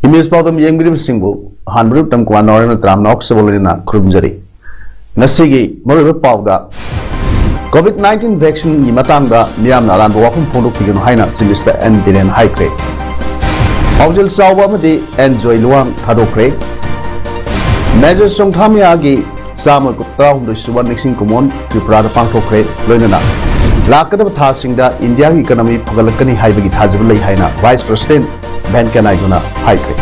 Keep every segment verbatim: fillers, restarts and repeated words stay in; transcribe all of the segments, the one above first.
Image ꯄꯥꯎꯗꯝ ꯌꯦꯡꯕꯤꯔꯤꯕꯁꯤꯡꯕꯨ ꯑꯍꯥꯟꯕꯗ ꯎꯇꯝ ꯀꯨꯃꯥꯔ ꯅꯥꯎꯔꯦꯝꯅ ꯇꯔꯥꯝꯅ ꯑꯣꯛꯆꯕ ꯂꯣꯏꯅꯅ ꯈꯨꯔꯨꯝꯖꯔꯤ꯫ ꯉꯁꯤꯒꯤ ꯃꯔꯨꯑꯣꯏꯕ ꯄꯥꯎꯗ, COVID nineteen vaccine ꯒꯤ ꯃꯇꯥꯡꯗ ꯃꯤꯌꯥꯝꯅ ꯑꯔꯥꯟꯕ ꯋꯥꯐꯝ ꯐꯣꯡꯗꯣꯛꯄꯤꯒꯅꯨ ꯍꯥꯏꯅ Chief Minister ꯑꯦꯟ ꯕꯤꯔꯦꯟ ꯍꯥꯏꯈ꯭ꯔꯦ꯫ ꯄꯥꯎꯖꯦꯜ ꯆꯥꯎꯕ ꯑꯃꯗꯤ ꯑꯦꯟ ꯖꯣꯏ ꯂꯨꯋꯥꯡ ꯊꯥꯗꯣꯛꯈ꯭ꯔꯦ꯫ Major ꯆꯣꯡꯊꯥꯃꯤꯌꯥꯒꯤ ꯆꯥꯝꯃ ꯇꯔꯥꯍꯨꯝꯗꯣꯏ ꯁꯨꯕ ꯅꯤꯡꯁꯤꯡ ꯀꯨꯝꯑꯣꯟ ꯇ꯭ꯔꯤꯄꯨꯔꯥꯗ ꯄꯥꯡꯊꯣꯛꯈ꯭ꯔꯦ꯫ ꯂꯣꯏꯅꯅ ꯂꯥꯛꯀꯗꯕ ꯊꯥꯁꯤꯡꯗ ꯏꯟꯗꯤꯌꯥꯒꯤ economy ꯐꯒꯠꯂꯛꯀꯅꯤ ꯍꯥꯏꯕꯒꯤ ꯊꯥꯖꯕ ꯂꯩ ꯍꯥꯏꯅ Vice President ꯚꯦꯡꯀꯌꯥ ꯅꯥꯏꯗꯨꯅ ꯍꯥꯏꯈ꯭ꯔꯦ꯫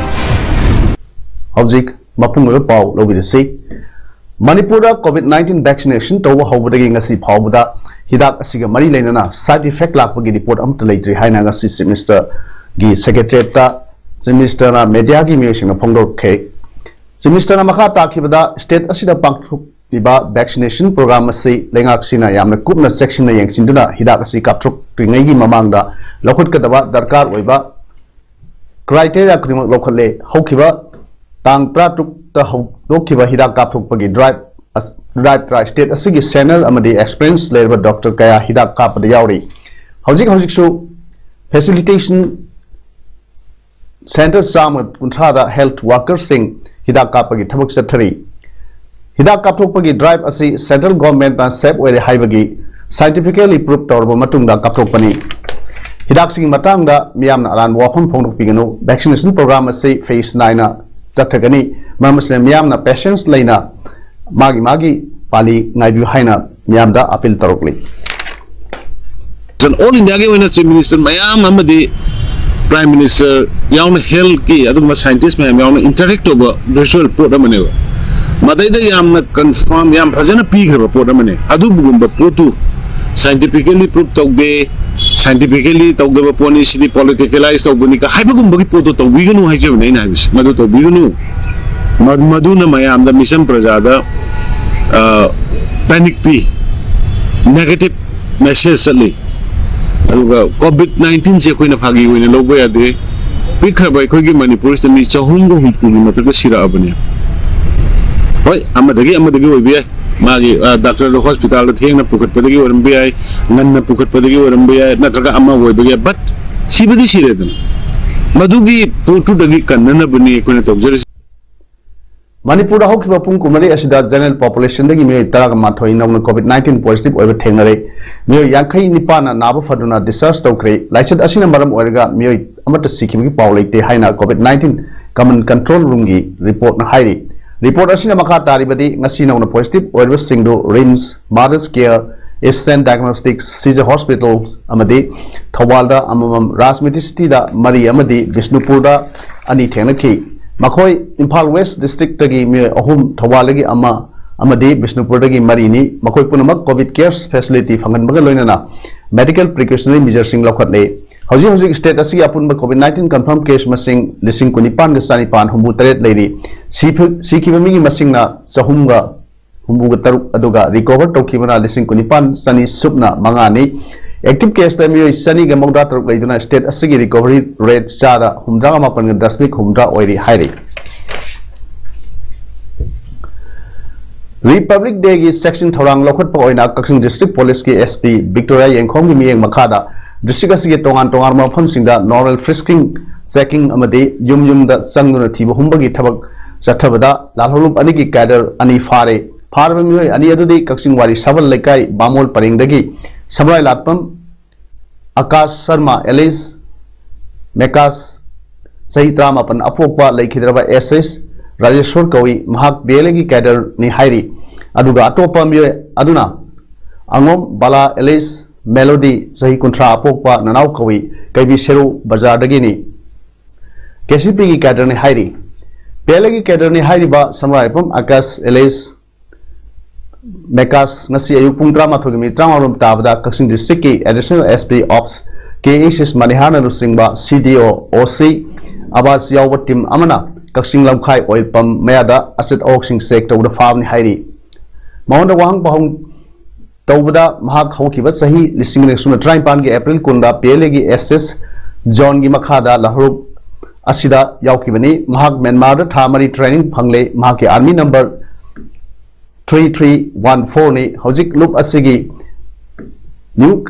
ꯍꯧꯖꯤꯛ ꯃꯄꯨꯡ ꯑꯣꯏꯕ ꯄꯥꯎ ꯂꯧꯕꯤꯔꯁꯤ꯫ ꯃꯅꯤꯄꯨꯔꯗ COVID nineteen vaccination ꯇꯧꯕ ꯍꯧꯕꯗꯒꯤ ꯉꯁꯤ ꯐꯥꯎꯕꯗ ꯍꯤꯗꯥꯛ ꯑꯁꯤꯒ ꯃꯔꯤ ꯂꯩꯅꯅ side effect ꯂꯥꯛꯄꯒꯤ report ꯑꯃꯠꯇ ꯂꯩꯇ꯭ꯔꯤ ꯍꯥꯏꯅ ꯉꯁꯤ Chief Minister ꯒꯤ Secretariat ꯇ Chief Minister ꯅ media ꯒꯤ ꯃꯤꯑꯣꯏꯁꯤꯡꯅ ꯐꯣꯡꯗꯣꯛꯈꯤ꯫ Chief Minister ꯅ ꯃꯈꯥ ꯇꯥꯈꯤꯕꯗ, state ꯑꯁꯤꯗ ꯄꯥꯡꯊꯣꯛꯂꯤꯕ vaccination program ꯑꯁꯤ ꯂꯩꯉꯥꯛꯁꯤꯅ ꯌꯥꯝꯅ ꯀꯨꯞꯅ ꯆꯦꯛꯁꯤꯟꯅ ꯌꯦꯡꯁꯤꯟꯗꯨꯅ ꯍꯤꯗꯥꯛ ꯑꯁꯤ ꯀꯥꯞꯊꯣꯛꯇ꯭ꯔꯤꯉꯩꯒꯤ ꯃꯃꯥꯡꯗ ꯂꯧꯈꯠꯀꯗꯕ ꯗꯔꯀꯥꯔ ꯑꯣꯏꯕ criteria ꯈꯨꯗꯤꯡꯃꯛ ꯂꯧꯈꯠꯂꯦ꯫ ꯍꯧꯈꯤꯕ ꯇꯥꯡ ꯇꯔꯥꯇꯔꯨꯛꯇ ꯍꯧꯗꯣꯛꯈꯤꯕ ꯍꯤꯗꯥꯛ ꯀꯥꯞꯊꯣꯛꯄꯒꯤ drive ꯑꯁ-, drive ꯇ state ꯑꯁꯤꯒꯤ senior ꯑꯃꯗꯤ experience ꯂꯩꯔꯕ doctor ꯀꯌꯥ ꯍꯤꯗꯥꯛ ꯀꯥꯞꯄꯗ ꯌꯥꯎꯔꯤ꯫ ꯍꯧꯖꯤꯛ ꯍꯧꯖꯤꯛꯁꯨ facilitation centre ꯆꯥꯝꯃ ꯀꯨꯟꯊ꯭ꯔꯥꯗ health worker ꯁꯤꯡ ꯍꯤꯗꯥꯛ ꯀꯥꯞꯄꯒꯤ ꯊꯕꯛ ꯆꯠꯊꯔꯤ꯫ ꯍꯤꯗꯥꯛ ꯀꯥꯞꯊꯣꯛꯄꯒꯤ drive ꯑꯁꯤ central government ꯅ safe ꯑꯣꯏꯔꯦ ꯍꯥꯏꯕꯒꯤ scientifically proof ꯇꯧꯔꯕ ꯃꯇꯨꯡꯗ ꯀꯥꯞꯊꯣꯛꯄꯅꯤ꯫ ꯍꯤꯗꯥꯛꯁꯤꯡꯒꯤ ꯃꯇꯥꯡꯗ ꯃꯤꯌꯥꯝꯅ ꯑꯔꯥꯟꯕ ꯋꯥꯐꯝ ꯐꯣꯡꯗꯣꯛꯄꯤꯒꯅꯨ꯫ Vaccination program ꯑꯁꯤ phase ꯅꯥꯏꯅ ꯆꯠꯊꯒꯅꯤ꯫ ꯃꯔꯝ ꯑꯁꯤꯅ ꯃꯤꯌꯥꯝꯅ patience ꯂꯩꯅ ꯃꯥꯒꯤ ꯃꯥꯒꯤ ꯄꯥꯂꯤ ꯉꯥꯏꯕꯤꯌꯨ ꯍꯥꯏꯅ ꯃꯤꯌꯥꯝꯗ appeal ꯇꯧꯔꯛꯂꯤ꯫ All India ꯒꯤ ꯑꯣꯏꯅ Chief Minister ꯃꯌꯥꯝ ꯑꯃꯗꯤ Prime Minister ꯌꯥꯎꯅ health ꯀꯤ ꯑꯗꯨꯒꯨꯝꯕ scientist ꯃꯌꯥꯝ ꯌꯥꯎꯅ interact ꯇꯧꯕ virtual ꯄꯣꯠ ꯑꯃꯅꯦꯕ꯫ ꯃꯗꯩꯗ ꯌꯥꯝꯅ confirm, ꯌꯥꯝ ꯐꯖꯅ ꯄꯤꯈ꯭ꯔꯕ ꯄꯣꯠ ꯑꯃꯅꯦ꯫ ꯑꯗꯨꯒꯨꯝꯕ ꯄꯣꯠꯇꯨ scientifically proof ꯇꯧꯗꯦ, ꯁꯥꯏꯟꯇꯤꯐꯤꯀꯦꯂꯤ ꯇꯧꯗꯕ ꯄꯣꯠꯅꯤ, ꯁꯤꯗꯤ ꯄꯣꯂꯤꯇꯤꯀꯦꯂꯥꯏꯁ ꯇꯧꯕꯅꯤ ꯀ ꯍꯥꯏꯕꯒꯨꯝꯕꯒꯤ ꯄꯣꯠꯇꯣ ꯇꯧꯕꯤꯒꯅꯨ ꯍꯥꯏꯖꯕꯅꯦ ꯑꯩꯅ ꯍꯥꯏꯕꯁꯦ꯫ ꯃꯗꯨ ꯇꯧꯕꯤꯒꯅꯨ꯫ ꯃ-, ꯃꯗꯨꯅ ꯃꯌꯥꯝꯗ, ꯃꯤꯆꯝ ꯄ꯭ꯔꯖꯥꯗ ꯄꯦꯅꯤꯛ ꯄꯤ, ꯅꯦꯒꯦꯇꯤꯞ ꯃꯦꯁꯦꯖ ꯆꯠꯂꯤ꯫ ꯑꯗꯨꯒ ꯀꯣꯚꯤꯗ ꯅꯥꯏꯟꯇꯤꯟꯁꯦ ꯑꯩꯈꯣꯏꯅ ꯐꯥꯒꯤ ꯑꯣꯏꯅ ꯂꯧꯕ ꯌꯥꯗꯦ꯫ ꯄꯤꯛꯈ꯭ꯔꯕ ꯑꯩꯈꯣꯏꯒꯤ ꯃꯅꯤꯄꯨꯔꯁꯤꯗ ꯃꯤ ꯆꯍꯨꯝꯒ ꯍꯨꯝꯐꯨꯒꯤ ꯃꯊꯛꯇ ꯁꯤꯔꯛꯑꯕꯅꯦ꯫ ꯍꯣꯏ, ꯑꯃꯗꯒꯤ ꯑꯃꯗꯒꯤ ꯑꯣꯏꯕ ꯌꯥꯏ, ꯃꯥꯒꯤ, ꯑ, ꯗꯥꯛꯇꯔꯗ ꯍꯣꯁꯄꯤꯇꯥꯜꯗ ꯊꯦꯡꯅ ꯄꯨꯈꯠꯄꯗꯒꯤ ꯑꯣꯏꯔꯝꯕ ꯌꯥꯏ, ꯉꯟꯅ ꯄꯨꯈꯠꯄꯗꯒꯤ ꯑꯣꯏꯔꯝꯕ ꯌꯥꯏ, ꯅꯠꯇ꯭ꯔꯒ ꯑꯃ ꯑꯣꯏꯕ ꯌꯥꯏ, ꯕꯠ ꯁꯤꯕꯗꯤ ꯁꯤꯔꯦꯗꯅ꯫ ꯃꯗꯨꯒꯤ ꯄꯣꯠꯇꯨꯗꯒꯤ ꯀꯟꯅꯅꯕꯅꯤ ꯑꯩꯈꯣꯏꯅ ꯇꯧꯖꯔꯤꯁꯤ꯫ ꯃꯅꯤꯄꯨꯔꯗ ꯍꯧꯈꯤꯕ ꯄꯨꯡ ꯀꯨꯟꯃꯔꯤ ꯑꯁꯤꯗ ꯖꯦꯅꯔꯦꯜ ꯄꯣꯄꯨꯂꯦꯁꯟꯗꯒꯤ ꯃꯤꯑꯣꯏ ꯇꯔꯥꯒ ꯃꯥꯊꯣꯏ ꯅꯧꯅ ꯀꯣꯚꯤꯗ ꯅꯥꯏꯟꯇꯤꯟ ꯄꯣꯖꯤꯇꯤꯚ ꯑꯣꯏꯕ ꯊꯦꯡꯅꯔꯦ꯫ ꯃꯤꯑꯣꯏ ꯌꯥꯡꯈꯩ ꯅꯤꯄꯥꯟꯅ ꯅꯥꯕ ꯐꯗꯨꯅ ꯗꯤꯁꯆꯥꯔꯖ ꯇꯧꯈ꯭ꯔꯦ꯫ ꯂꯥꯏꯆꯠ ꯑꯁꯤꯅ ꯃꯔꯝ ꯑꯣꯏꯔꯒ ꯃꯤꯑꯣꯏ ꯑꯃꯠꯇ ꯁꯤꯈꯤꯕꯒꯤ ꯄꯥꯎ ꯂꯩꯇꯦ ꯍꯥꯏꯅ ꯀꯣꯚꯤꯗ ꯅꯥꯏꯟꯇꯤꯟ ꯀꯃꯟ ꯀꯟꯇ꯭ꯔꯣꯜ ꯔꯨꯝꯒꯤ ꯔꯤꯄꯣꯔꯠꯅ ꯍꯥꯏꯔꯤ꯫ ꯔꯤꯄꯣꯔꯠ ꯑꯁꯤꯅ ꯃꯈꯥ ꯇꯥꯔꯤꯕꯗꯤ, ꯉꯁꯤ ꯅꯧꯅ ꯄꯣꯖꯤꯇꯤꯚ ꯑꯣꯏꯔꯤꯕꯁꯤꯡꯗꯨ ꯔꯤꯝꯁ, ꯃꯥꯗꯔꯁ ꯀꯦꯌꯔ, ꯏꯁ ꯁꯦꯟ ꯗꯥꯏꯒꯅꯣꯁꯇꯤꯛ, ꯁꯤꯖ ꯍꯣꯁꯄꯤꯇꯥꯜ ꯑꯃꯗꯤ ꯊꯧꯕꯥꯜꯗ ꯑꯃꯃꯝ, ꯔꯥꯖꯃꯤꯇ꯭ꯔꯤ ꯁꯤꯇꯤꯗ ꯃꯔꯤ ꯑꯃꯗꯤ ꯕꯤꯁꯅꯨꯄꯨꯔꯗ ꯑꯅꯤ ꯊꯦꯡꯅꯈꯤ꯫ ꯃꯈꯣꯏ ꯏꯝꯐꯥꯜ ꯋꯦꯁ ꯗꯤꯁꯇ꯭ꯔꯤꯛꯇꯒꯤ ꯃꯤꯑꯣꯏ ꯑꯍꯨꯝ, ꯊꯧꯕꯥꯜꯗꯒꯤ ꯑꯃ ꯑꯃꯗꯤ ꯕꯤꯁꯅꯨꯄꯨꯔꯗꯒꯤ ꯃꯔꯤꯅꯤ꯫ ꯃꯈꯣꯏ ꯄꯨꯝꯅꯃꯛ ꯀꯣꯚꯤꯗ ꯀꯦꯌꯔ ꯐꯦꯁꯤꯂꯤꯇꯤ ꯐꯪꯍꯟꯕꯒ ꯂꯣꯏꯅꯅ ꯃꯦꯗꯤꯀꯦꯜ ꯄ꯭ꯔꯤꯀꯣꯁꯅꯔꯤ ꯃꯤꯖꯔꯁꯤꯡ ꯂꯧꯈꯠꯂꯦ꯫ ꯍꯧꯖꯤꯛ ꯍꯧꯖꯤꯛ ꯁ꯭ꯇꯦꯠ ꯑꯁꯤꯒꯤ ꯑꯄꯨꯟꯕ ꯀꯣꯚꯤꯗ ꯅꯥꯏꯟꯇꯤꯟ ꯀꯟꯐꯥꯔꯝ ꯀꯦꯁ ꯃꯁꯤꯡ ꯂꯤꯁꯤꯡ ꯀꯨꯟꯅꯤꯄꯥꯟꯒ ꯆꯥꯅꯤꯄꯥꯟ ꯍꯨꯝꯐꯨ ꯇꯔꯦꯠ ꯂꯩꯔꯤ꯫ ꯁꯤꯐ-, ꯁꯤꯈꯤꯕ ꯃꯤꯒꯤ ꯃꯁꯤꯡꯅ ꯆꯍꯨꯝꯒ ꯍꯨꯝꯐꯨꯒ ꯇꯔꯨꯛ, ꯑꯗꯨꯒ ꯔꯤꯀꯣꯚꯔ ꯇꯧꯈꯤꯕꯅ ꯂꯤꯁꯤꯡ ꯀꯨꯟꯅꯤꯄꯥꯟ ꯆꯅꯤ ꯁꯨꯞꯅ ꯃꯉꯥꯅꯤ꯫ ꯑꯦꯛꯇꯤꯚ ꯀꯦꯁꯇ ꯃꯤꯑꯣꯏ ꯆꯅꯤꯒ ꯃꯧꯗ꯭ꯔꯥ ꯇꯔꯨꯛ ꯂꯩꯗꯨꯅ ꯁ꯭ꯇꯦꯠ ꯑꯁꯤꯒꯤ ꯔꯤꯀꯣꯚꯔꯤ ꯔꯦꯠ ꯆꯥꯗ ꯍꯨꯝꯗ꯭ꯔꯥꯒ ꯃꯥꯄꯟꯒ ꯗꯁꯃꯤꯛ ꯍꯨꯝꯗ꯭ꯔꯥ ꯑꯣꯏꯔꯤ ꯍꯥꯏꯔꯤ꯫ ꯔꯤꯄꯕ꯭ꯂꯤꯛ ꯗꯦꯒꯤ ꯆꯦꯛꯁꯤꯟ ꯊꯧꯔꯥꯡ ꯂꯧꯈꯠꯄ ꯑꯣꯏꯅ ꯀꯛꯆꯤꯡ ꯗꯤꯁꯇ꯭ꯔꯤꯛ ꯄꯨꯂꯤꯁꯀꯤ ꯑꯦꯁ ꯄꯤ ꯕꯤꯛꯇꯣꯔꯤꯌꯥ ꯌꯦꯡꯈꯣꯝꯒꯤ ꯃꯤꯠꯌꯦꯡ ꯃꯈꯥꯗ ꯗꯤꯁꯇ꯭ꯔꯤꯛ ꯑꯁꯤꯒꯤ ꯇꯣꯉꯥꯟ ꯇꯣꯉꯥꯟꯕ ꯃꯐꯝꯁꯤꯡꯗ ꯅꯣꯔꯃꯦꯜ ꯐ꯭ꯔꯤꯁꯀꯤꯡ, ꯆꯦꯀꯤꯡ ꯑꯃꯗꯤ ꯌꯨꯝ ꯌꯨꯝꯗ ꯆꯪꯗꯨꯅ ꯊꯤꯕ ꯍꯨꯝꯕꯒꯤ ꯊꯕꯛ ꯆꯠꯊꯕꯗ ꯂꯥꯜꯍꯧꯂꯨꯞ ꯑꯅꯤꯒꯤ ꯀꯦꯗꯔ ꯑꯅꯤ ꯐꯥꯔꯦ꯫ ꯐꯥꯔꯕ ꯃꯤꯑꯣꯏ ꯑꯅꯤ ꯑꯗꯨꯗꯤ ꯀꯛꯆꯤꯡ ꯋꯥꯔꯤ ꯁꯥꯕꯜ ꯂꯩꯀꯥꯏ ꯕꯥꯃꯣꯜ ꯄꯔꯦꯡꯗꯒꯤ ꯁꯝꯔꯥꯏ ꯂꯥꯠꯄꯝ ꯑꯀꯥꯁ ꯁꯔꯃ ꯑꯦꯂꯤꯁ ꯃꯦꯀꯥꯁ ꯆꯍꯤ ꯇꯔꯥꯃꯥꯄꯟ ꯑꯄꯣꯛꯄ ꯂꯩꯈꯤꯗ꯭ꯔꯕ ꯑꯦꯁ ꯑꯦꯁ ꯔꯥꯖꯦꯁꯣꯔ ꯀꯧꯏ꯫ ꯃꯍꯥꯛ ꯕꯤ ꯑꯦꯜ ꯑꯦꯒꯤ ꯀꯦꯗꯔꯅꯤ ꯍꯥꯏꯔꯤ꯫ ꯑꯗꯨꯒ ꯑꯇꯣꯞꯄ ꯃꯤꯑꯣꯏ ꯑꯗꯨꯅ ꯑꯉꯣꯝ ꯕꯥꯂꯥ ꯑꯦꯂꯤꯁ ꯃꯦꯂꯣꯗꯤ ꯆꯍꯤ ꯀꯨꯟꯊ꯭ꯔꯥ ꯑꯄꯣꯛꯄ ꯅꯅꯥꯎ ꯀꯧꯏ꯫ ꯀꯩꯕꯤ ꯁꯦꯔꯨ ꯕꯖꯥꯔꯗꯒꯤꯅꯤ꯫ ꯀꯦ ꯁꯤ ꯄꯤꯒꯤ ꯀꯦꯗꯔꯅꯤ ꯍꯥꯏꯔꯤ꯫ ꯕꯤ ꯑꯦꯜ ꯑꯦꯒꯤ ꯀꯦꯗꯔꯅꯤ ꯍꯥꯏꯔꯤꯕ ꯁꯝꯔꯥꯏꯄꯝ ꯑꯀꯥꯁ ꯑꯦꯂꯤꯁ ꯃꯦꯀꯥꯁ ꯉꯁꯤ ꯑꯌꯨꯛ ꯄꯨꯡ ꯇꯔꯥꯃꯥꯊꯣꯏꯒꯤ ꯃꯤꯅꯤꯠ ꯇꯔꯥꯃꯉꯥ ꯔꯣꯝ ꯇꯥꯕꯗ ꯀꯛꯆꯤꯡ ꯗꯤꯁꯇ꯭ꯔꯤꯛꯀꯤ ꯑꯦꯗꯤꯁꯅꯦꯜ ꯑꯦꯁ ꯄꯤ ꯑꯣꯞꯁ ꯀꯦ ꯑꯦꯁ ꯃꯅꯤꯍꯥꯔꯅ ꯂꯨꯆꯤꯡꯕ ꯁꯤ ꯗꯤ ꯑꯣ, ꯑꯣ ꯁꯤ, ꯑꯕꯥꯁ ꯌꯥꯎꯕ ꯇꯤꯝ ꯑꯃꯅ ꯀꯛꯆꯤꯡ ꯂꯝꯈꯥꯏ ꯑꯣꯏꯜ ꯄꯝ ꯃꯌꯥꯗ ꯑꯆꯠ ꯑꯋꯣꯛꯁꯤꯡ ꯆꯦꯛ ꯇꯧꯕꯗ ꯐꯥꯕꯅꯤ ꯍꯥꯏꯔꯤ꯫ ꯃꯉꯣꯟꯗ ꯋꯥꯍꯪ ꯄꯥꯎꯍꯪ ꯇꯧꯕꯗ ꯃꯍꯥꯛ ꯍꯧꯈꯤꯕ ꯆꯍꯤ ꯂꯤꯁꯤꯡ ꯑꯅꯤ ꯁꯨꯞꯅ ꯇꯔꯥꯅꯤꯄꯥꯟꯒꯤ ꯑꯦꯄ꯭ꯔꯤꯜ ꯀꯨꯟꯗ ꯄꯤ ꯑꯦꯜ ꯑꯦꯒꯤ ꯑꯦꯁ ꯑꯦꯁ ꯖꯣꯟꯒꯤ ꯃꯈꯥꯗ ꯂꯥꯍꯧꯔꯨꯞ ꯑꯁꯤꯗ ꯌꯥꯎꯈꯤꯕꯅꯤ꯫ ꯃꯍꯥꯛ ꯃ꯭ꯌꯥꯟꯃꯥꯔꯗ ꯊꯥ ꯃꯔꯤ ꯇ꯭ꯔꯦꯅꯤꯡ ꯐꯪꯂꯦ꯫ ꯃꯍꯥꯛꯀꯤ army number three three one ꯐꯣꯔꯅꯤ꯫ ꯍꯧꯖꯤꯛ ꯂꯨꯞ ꯑꯁꯤꯒꯤ new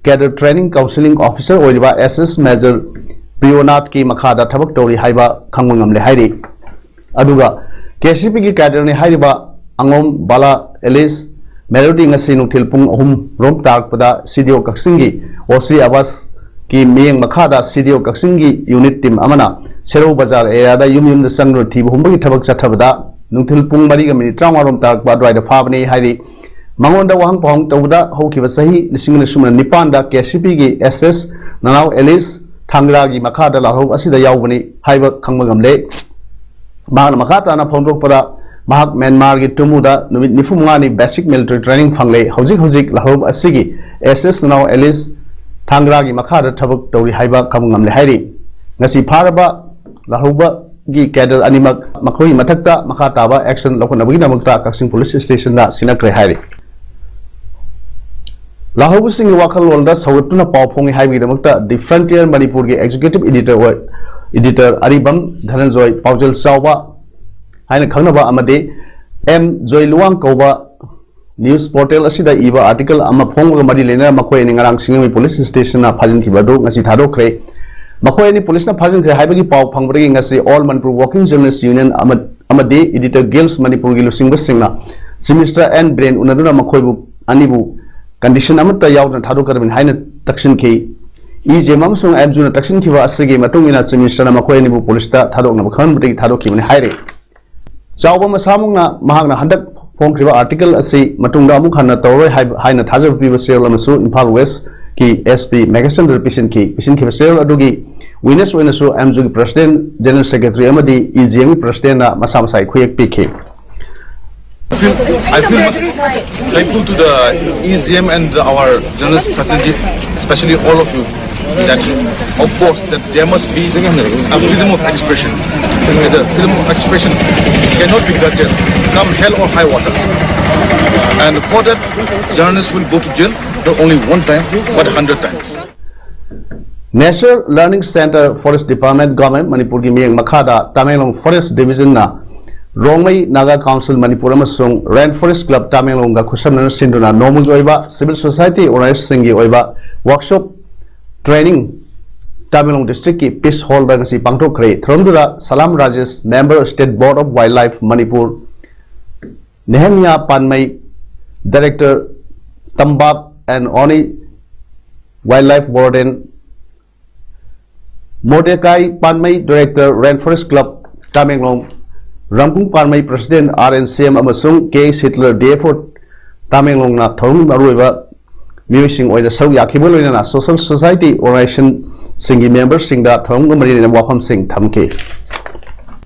cadre training counselling officer ꯑꯣꯏꯔꯤꯕ ꯑꯦꯁ ꯑꯦꯁ ꯃꯦꯖꯔ ꯄ꯭ꯔꯤꯌꯣꯅꯥꯊꯀꯤ ꯃꯈꯥꯗ ꯊꯕꯛ ꯇꯧꯔꯤ ꯍꯥꯏꯕ ꯈꯪꯕ ꯉꯝꯂꯦ ꯍꯥꯏꯔꯤ꯫ ꯑꯗꯨꯒ ꯀꯦ ꯁꯤ ꯄꯤꯒꯤ ꯀꯦꯗꯔꯅꯤ ꯍꯥꯏꯔꯤꯕ ꯑꯉꯣꯝ ꯕꯥꯂꯥ ꯑꯦꯂꯤꯁ ꯃꯦꯂꯣꯗꯤ ꯉꯁꯤ ꯅꯨꯡꯊꯤꯜ ꯄꯨꯡ ꯑꯍꯨꯝ ꯔꯣꯝ ꯇꯥꯔꯛꯄꯗ ꯁꯤ ꯗꯤ ꯑꯣ ꯀꯛꯆꯤꯡꯒꯤ ꯑꯣ ꯁꯤ ꯑꯕꯥꯁꯀꯤ ꯃꯤꯠꯌꯦꯡ ꯃꯈꯥꯗ ꯁꯤ ꯗꯤ ꯑꯣ ꯀꯛꯆꯤꯡꯒꯤ ꯌꯨꯅꯤꯠ ꯇꯤꯝ ꯑꯃꯅ ꯁꯦꯔꯧ ꯕꯖꯥꯔ ꯑꯦꯔꯤꯌꯥꯗ ꯌꯨꯝ ꯌꯨꯝꯗ ꯆꯪꯗꯨꯅ ꯊꯤꯕ ꯍꯨꯝꯕꯒꯤ ꯊꯕꯛ ꯆꯠꯊꯕꯗ ꯅꯨꯡꯊꯤꯜ ꯄꯨꯡ ꯃꯔꯤꯒ ꯃꯤꯅꯤꯠ ꯇꯔꯥꯃꯉꯥ ꯔꯣꯝ ꯇꯥꯔꯛꯄ ꯑꯗꯨꯋꯥꯏꯗ ꯐꯥꯕꯅꯤ ꯍꯥꯏꯔꯤ꯫ ꯃꯉꯣꯟꯗ ꯋꯥꯍꯪ ꯄꯥꯎꯍꯪ ꯇꯧꯕꯗ ꯍꯧꯈꯤꯕ ꯆꯍꯤ ꯂꯤꯁꯤꯡ ꯑꯅꯤ ꯁꯨꯞꯅ ꯅꯤꯄꯥꯟꯗ ꯀꯦ ꯁꯤ ꯄꯤꯒꯤ ꯑꯦꯁ ꯑꯦꯁ ꯅꯅꯥꯎ ꯑꯦꯂꯤꯁ ꯊꯥꯡꯒ꯭ꯔꯥꯒꯤ ꯃꯈꯥꯗ ꯂꯥꯜꯍꯧ ꯑꯁꯤꯗ ꯌꯥꯎꯕꯅꯤ ꯍꯥꯏꯕ ꯈꯪꯕ ꯉꯝꯂꯦ꯫ ꯃꯍꯥꯛꯅ ꯃꯈꯥ ꯇꯥꯅ ꯐꯣꯡꯗꯣꯛꯄꯗ, ꯃꯍꯥꯛ ꯃ꯭ꯌꯥꯟꯃꯥꯔꯒꯤ ꯇꯨꯃꯨꯗ ꯅꯨꯃꯤꯠ ꯅꯤꯐꯨ ꯃꯉꯥꯅꯤ ꯕꯦꯁꯤꯛ ꯃꯤꯂꯤꯇꯔꯤ ꯇ꯭ꯔꯦꯅꯤꯡ ꯐꯪꯂꯦ꯫ ꯍꯧꯖꯤꯛ ꯍꯧꯖꯤꯛ ꯂꯥꯜꯍꯧ ꯑꯁꯤꯒꯤ ꯑꯦꯁ ꯑꯦꯁ ꯅꯅꯥꯎ ꯑꯦꯂꯤꯁ ꯊꯥꯡꯒ꯭ꯔꯥꯒꯤ ꯃꯈꯥꯗ ꯊꯕꯛ ꯇꯧꯔꯤ ꯍꯥꯏꯕ ꯈꯪꯕ ꯉꯝꯂꯦ ꯍꯥꯏꯔꯤ꯫ ꯉꯁꯤ ꯐꯥꯔꯕ ꯂꯥꯜꯍꯧꯕꯒꯤ ꯀꯦꯗꯔ ꯑꯅꯤꯃꯛ ꯃꯈꯣꯏꯒꯤ ꯃꯊꯛꯇ ꯃꯈꯥ ꯇꯥꯕ ꯑꯦꯛꯁꯟ ꯂꯧꯈꯠꯅꯕꯒꯤꯗꯃꯛꯇ ꯀꯛꯆꯤꯡ ꯄꯨꯂꯤꯁ ꯁ꯭ꯇꯦꯁꯟꯗ ꯁꯤꯟꯅꯈ꯭ꯔꯦ ꯍꯥꯏꯔꯤ꯫ ꯂꯥꯜꯍꯧꯕꯁꯤꯡꯒꯤ ꯋꯥꯈꯜꯂꯣꯟꯗ ꯁꯧꯒꯠꯇꯨꯅ ꯄꯥꯎ ꯐꯣꯡꯏ ꯍꯥꯏꯕꯒꯤꯗꯃꯛꯇ ꯗꯤ ꯐ꯭ꯔꯟꯇꯤꯌꯔ ꯃꯅꯤꯄꯨꯔꯒꯤ ꯑꯦꯛꯖꯤꯀ꯭ꯌꯨꯇꯤꯚ ꯏꯗꯤꯇꯔ ꯑꯣꯏ-, ꯏꯗꯤꯇꯔ ꯑꯔꯤꯕꯝ ꯙꯅꯟꯖꯣꯏ, ꯄꯥꯎꯖꯦꯜ ꯆꯥꯎꯕ ꯍꯥꯏꯅ ꯈꯪꯅꯕ, ꯑꯃꯗꯤ ꯑꯦꯝ ꯖꯣꯏ ꯂꯨꯋꯥꯡ ꯀꯧꯕ ꯅ꯭ꯌꯨꯁ ꯄꯣꯔꯇꯦꯜ ꯑꯁꯤꯗ ꯏꯕ ꯑꯥꯔꯇꯤꯀꯜ ꯑꯃ ꯐꯣꯡꯕꯒ ꯃꯔꯤ ꯂꯩꯅꯅ ꯃꯈꯣꯏ ꯑꯅꯤ ꯉꯔꯥꯡ ꯁꯤꯡꯖꯃꯩ ꯄꯨꯂꯤꯁ ꯁ꯭ꯇꯦꯁꯟꯅ ꯐꯥꯖꯤꯟꯈꯤꯕ ꯑꯗꯨ ꯉꯁꯤ ꯊꯥꯗꯣꯛꯈ꯭ꯔꯦ꯫ ꯃꯈꯣꯏ ꯑꯅꯤ ꯄꯨꯂꯤꯁꯅ ꯐꯥꯖꯤꯟꯈ꯭ꯔꯦ ꯍꯥꯏꯕꯒꯤ ꯄꯥꯎ ꯐꯪꯕꯗꯒꯤ ꯉꯁꯤ all Manipur working journalist union ꯑꯃ-, ꯑꯃꯗꯤ ꯏꯗꯤꯇꯔ ꯒꯤꯜꯁ ꯃꯅꯤꯄꯨꯔꯒꯤ ꯂꯨꯆꯤꯡꯕꯁꯤꯡꯅ ꯆꯤꯐ ꯃꯤꯅꯤꯁꯇꯔ ꯑꯦꯟ ꯕꯤꯔꯦꯟ ꯎꯅꯗꯨꯅ ꯃꯈꯣꯏꯕꯨ ꯑꯅꯤꯕꯨ ꯀꯟꯗꯤꯁꯟ ꯑꯃꯠꯇ ꯌꯥꯎꯗꯅ ꯊꯥꯗꯣꯛꯀꯗꯕꯅꯤ ꯍꯥꯏꯅ ꯇꯛꯁꯤꯟꯈꯤ꯫ ꯏ ꯖꯦꯝ ꯑꯃꯁꯨꯡ ꯑꯦꯝ ꯖꯨꯅ ꯇꯛꯁꯤꯟꯈꯤꯕ ꯑꯁꯤꯒꯤ ꯃꯇꯨꯡ ꯏꯟꯅ ꯆꯤꯐ ꯃꯤꯅꯤꯁꯇꯔꯅ ꯃꯈꯣꯏ ꯑꯅꯤꯕꯨ ꯄꯨꯂꯤꯁꯇ ꯊꯥꯗꯣꯛꯅꯕ ꯈꯪꯍꯟꯕꯗꯒꯤ ꯊꯥꯗꯣꯛꯈꯤꯕꯅꯤ ꯍꯥꯏꯔꯤ꯫ ꯆꯥꯎꯕ ꯃꯁꯥꯃꯛꯅ ꯃꯍꯥꯛꯅ ꯍꯟꯗꯛ ꯐꯣꯡꯈ꯭ꯔꯤꯕ ꯑꯥꯔꯇꯤꯀꯜ ꯑꯁꯤ ꯃꯇꯨꯡꯗ ꯑꯃꯨꯛ ꯍꯟꯅ ꯇꯧꯔꯔꯣꯏ ꯍꯥꯏꯕ, ꯍꯥꯏꯅ ꯊꯥꯖꯕ ꯄꯤꯕ ꯆꯦꯔꯣꯜ ꯑꯃꯁꯨ ꯏꯝꯐꯥꯜ ꯋꯦꯁꯀꯤ ꯑꯦꯁ ꯄꯤ ꯃꯦꯒꯁꯟꯗ ꯄꯤꯁꯤꯟꯈꯤ꯫ ꯄꯤꯁꯤꯟꯈꯤꯕ ꯆꯦꯔꯣꯜ ꯑꯗꯨꯒꯤ ꯋꯤꯠꯅꯦꯁ ꯑꯣꯏꯅꯁꯨ ꯑꯦꯝ ꯖꯨꯒꯤ ꯄ꯭ꯔꯁꯤꯗꯦꯟ, ꯖꯦꯅꯔꯦꯜ ꯁꯦꯀ꯭ꯔꯦꯇꯔꯤ ꯑꯃꯗꯤ ꯏ ꯖꯤ ꯑꯦꯝꯒꯤ ꯄ꯭ꯔꯁꯤꯗꯦꯟꯅ ꯃꯁꯥ ꯃꯁꯥꯒꯤ ꯈꯨꯌꯦꯛ ꯄꯤꯈꯤ꯫ I feel, I feel much thankful to the E Z M and our journalist fraternity, especially all of you, that of course that there must be a freedom of expression. The freedom of expression cannot be granted, come hell or high water. And for that, journalists will go to jail not only one time but hundred times. National Learning Center Forest Department, Government ꯃꯅꯤꯄꯨꯔꯒꯤ ꯃꯤꯠꯌꯦꯡ ꯃꯈꯥꯗ Tamenglong Forest Division ꯅ Rongmei Naga Council Manipur ꯑꯃꯁꯨꯡ Rain Forest Club ꯇꯃꯦꯡꯂꯣꯡꯒ ꯈꯨꯠꯁꯝꯅꯅ ꯁꯤꯟꯗꯨꯅ ꯅꯣꯡꯃꯒꯤ ꯑꯣꯏꯕ civil society organization ꯁꯤꯡꯒꯤ ꯑꯣꯏꯕ workshop training ꯇꯃꯦꯡꯂꯣꯡ district ꯀꯤ Peace Hall ꯗ ꯉꯁꯤ ꯄꯥꯡꯊꯣꯛꯈ꯭ꯔꯦ꯫ ꯊꯧꯔꯝꯗꯨꯗ Salam Rajesh, Member, State Board of Wildlife Manipur, Nehemia Panmei, Director, Tambak and Oni Wildlife Warden, Mordecai Panmei, Director, Rainforest Club, Tamenglong, Ramkung Panmei, President, R N C M, ꯑꯃꯁꯨꯡ K H Hitler, D F O, ꯇꯃꯦꯡꯂꯣꯡꯅ ꯊꯧꯔꯝꯒꯤ ꯃꯔꯨꯑꯣꯏꯕ ꯃꯤꯑꯣꯏꯁꯤꯡ ꯑꯣꯏꯅ ꯁꯔꯨꯛ ꯌꯥꯈꯤꯕ ꯂꯣꯏꯅꯅ social society organization ꯁꯤꯡꯒꯤ member ꯁꯤꯡꯗ ꯊꯧꯔꯝꯒ ꯃꯔꯤ ꯂꯩꯅꯕ ꯋꯥꯐꯝꯁꯤꯡ ꯊꯝꯈꯤ꯫